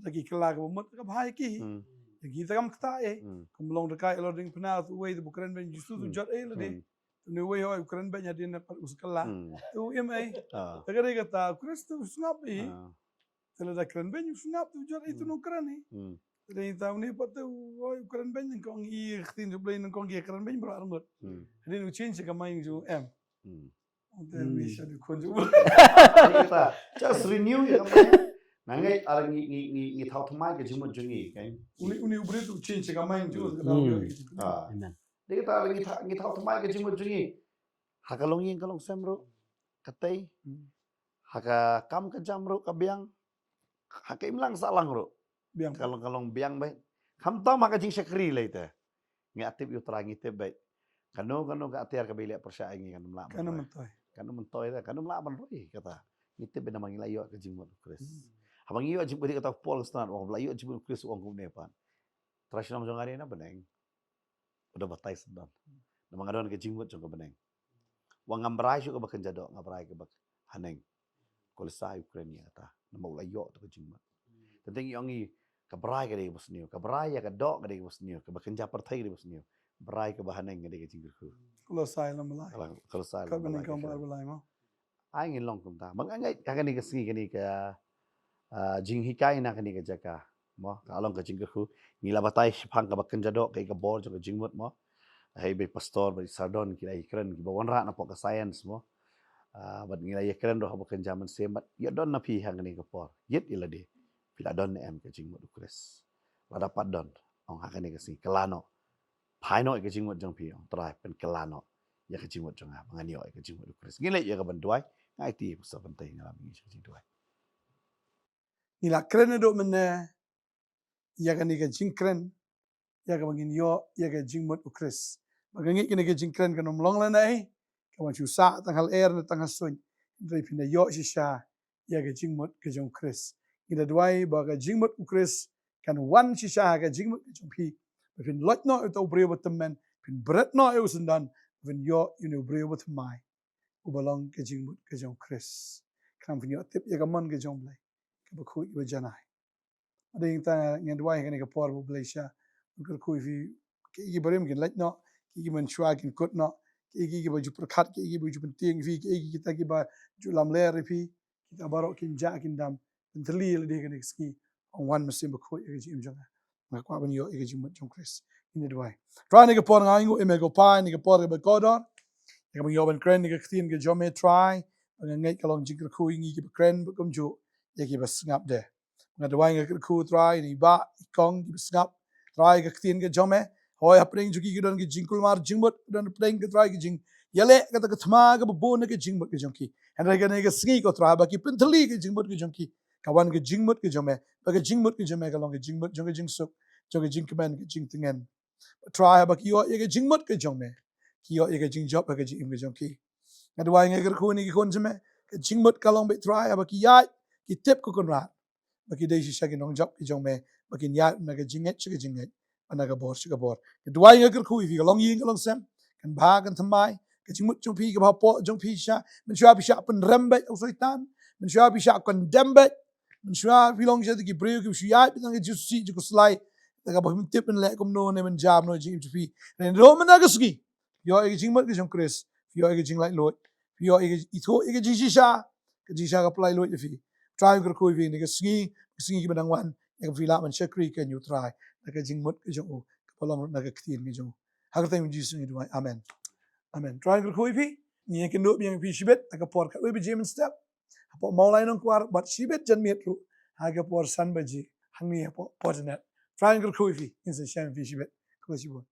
Da ki kala ka mut ka bhai ki. Ki ta kam kta e. Kum long da kai lo ding pna tu wei bu kren ben Jisu tu jot e lade. Ni wei hoi u kren bad nya dien pat u skala. Tu im ai. Ta ka dei kata u Khrist u sngap i. Te lada kren bad u sngap tu jot i tu nu kren i. Te dei ta ni pat tu hoi u kren bad nyngkong i khtin tu blei nyngkong i kren bad bra rngot. Dei u change ka mai ju em. Te ni sha di khon ju. Kata just renew ya ka mai. Nangai ala ngi ngi ngi thaw thamai ka jingmut jong ngi kan. Uni uni u bri tu change ka mai ju. Amen. Dei kata ngi thaw ngi thaw thamai ka jingmut jong ngi. Ha ka long ïing ka long sem ruh. Ka tei. Ha ka kam ka jam ruh ka biang. Ha ka imlang sahlang ruh. Biang. Ka long ka long biang beit. Khamtam ha ka jingshakri lei te. Ngi atip ïa u Trai ngi tip beit. Kano kano ka atiar ka bai leh pyrshah ïa ngi kan ym lah. Kano myntoi. Kano myntoi te kano ym lah ban roi kata. Ngi tip beit namar ngi la ïoh ka jingmut u Khrist. Haba ngi ïoh jingmut kata Paul Stan ong la ïoh jingmut u Khrist ong kumne pat. Trai shnong jong nga na bneng. Uda batai sdang. Namar nga don ka jingmut jong ka bneng. Wa ngam brai shu ka ba kynja doh nga brai ka ba haneng. Kolosai u kren ïa kata. Namar u la ïoh tu ka jingmut. Tenteng ïong i ka brai ka dei ka basniew, ka brai ïa ka doh ka dei ka basniew, ka ba kynja pyrthei ka dei ka basniew. Brai kaba haneng ka dei ka jingkyrkhu. Kolosai lynnong ba lai. Kolosai Kat ba nyngkong ba ar ba lai mo. Ai ngin long kumta. Ba nga ngeit ha kane ka sngi kane ka, ah, jinghikai na kane ka jaka mo, ka long ka jingkyrkhu. Ngi la batai shaphang kaba kynja doh kaei ka bor jong ka jingmut mo. Hei ba i pastor bad i sardon ki la ïakren kiba wanrah napoh ka science mo. Ah, bad ngi la ïakren ruh haba kynja mynsiem bad ïa don na phi ha kane ka por. Ïit ïa lade. Phi la don ne em ka jingmut U Khrist? Lada pat don, ong ha kane ka sngi kylla noh. Phai noh ïa ka jingmut jong phi, ong Trai, pynkylla noh ïa ka jingmut jong nga ba ngan ïoh ïa ka jingmut U Khrist. Ngin leit ïa ka ban duwai. Nga aiti ïa u pastor Pynthei, ngin ïa la bynta jingduwai. Ngi la kren naduh mynne ïa kane ka jingkren ïa kaba ngin ïoh ïa ka jingmut U Khrist. Ba nga ngeit kane ka jingkren kan ym long lehnohei, ka wan shu sah tang ha lyer ne tang ha suiñ. Hynrei phin da ïoh shisha ïa ka jingmut ka jong U Khrist. Ngi da duwai ba ka jingmut U Khrist kan wan shisha ha ka jingmut ka jong phi. Ba phin loit noh ïa uta u briew ba tymmen, phin bret noh ïa u syndon, ba phin ïoh ïa une u briew ba thymmai uba long ka jingmut ka jong U Khrist. Khnang phin ïoh tip ïa ka mon ka jong U Blei kaba khuid kaba janai. Hadien ta ngan duwai ha kane ka por ba U Blei sha ban kyrkhu ïa phi. Kiei kiei barim kin leit noh, kiei kiei mynshuwa kin kut noh, kiei kiei kiba ju pyrkhat, kiei kiei kiba ju pyntieng ïa phi, kiei kiei kita kiba ju lamler ïa phi, kita baroh kin jah kin dam. Pyntylli ïa lade ha kane ka sngi. Ong, Wan Mynsiem Bakhuid ïa ka jingim jong nga. Nga kwah ban ïoh ïa ka jingmut jong U Khrist. Ngin ïa duwai. Trai, ha kane ka por nga ainguh ïa me ko Pa, ha kane ka por kaba kordor, ïa kaba ngi ïoh ban kren ïa ka ktien ka jong me Trai. Ba nga ngeit ka long jingkyrkhu ïa ngi kiba kren bad kumjuh ïa kiba sngap de. Nga duwai, nga kyrkhu Trai ïa i bah i kong kiba sngap Trai ïa ka ktien ka jong me. Hooid, hapdeng jong ki ka don ka jingkulmar jingmut, ka don hapdeng ka Trai ka jingïaleh kata ka thma kaba bun na ka jingmut ka jong ki. Hynrei kane ka sngi ko Trai, ba ki pyntylli ka jingmut ka jong ki, ka wan ka jingmut ka jong me. Ba ka jingmut ka jong me ka long ka jingmut jong ka jingsuk, jong ka jingkmen, ka jingtngen. Trai, haba ki ïoh ïa ka jingmut ka jong me, ki ïoh ïa ka jingjop ha ka jingim ka jong ki. Nga duwai, nga kyrkhu ïa ki khun jong me, ka jingmut ka long beit Trai, haba ki ïaid ki tip ko Kynrad, ba ki dei shisha ki nongjop ki jong me, ba kin ïaid na ka jingngeit sha ka jingngeit, na ka bor sha ka bor. Nga duwai, nga kyrkhu ïa phi, ka longïing ka longsem kan bha kan thymmai. Ka jingmut jong phi kaba hapoh jong phi shisha, mynshuwa phi shah pynrem beit ïa u Soitan, mynshuwa phi shah condemn beit, mynshuwa phi long shisha ki briew kiba shu ïaid beit tang ka jingsngewsih jong u Khuslai. Te kaba phim tip ban leh kumno ne ban jam noh jingim jong phi. Hynrei naduh mynta ka sngi, ïoh ïa ka jingmut ka jong U Khrist, ïoh ïa ka jinglaitluid, ïoh ïa ka, ithuh ïa ka jingshisha, ka jingshisha ka pyllait luid ïa phi. Trai, nga kyrkhu ïa phi ha kane ka sngi, ka sngi kiba dang wan, ïa kaba phi lah ban shakri ïa ngi Trai, na ka jingmut ka jong u, kaba long na ka ktien ka jong u. Ha ka kyrteng U Jisu ngi duwai. Amen. Amen. Trai, nga kyrkhu ïa phi. Ngi ïakynduh biang ïa phi shibit ha ka por khatwei baje mynstep hapoh Mawlai Nongkwar, bad shibit janmiet ruh ha ka por san baje hangne hapoh Portnet. Trai, nga kyrkhu ïa phi. Ngin sa ïashem ïa phi shibit. Khublei shibun.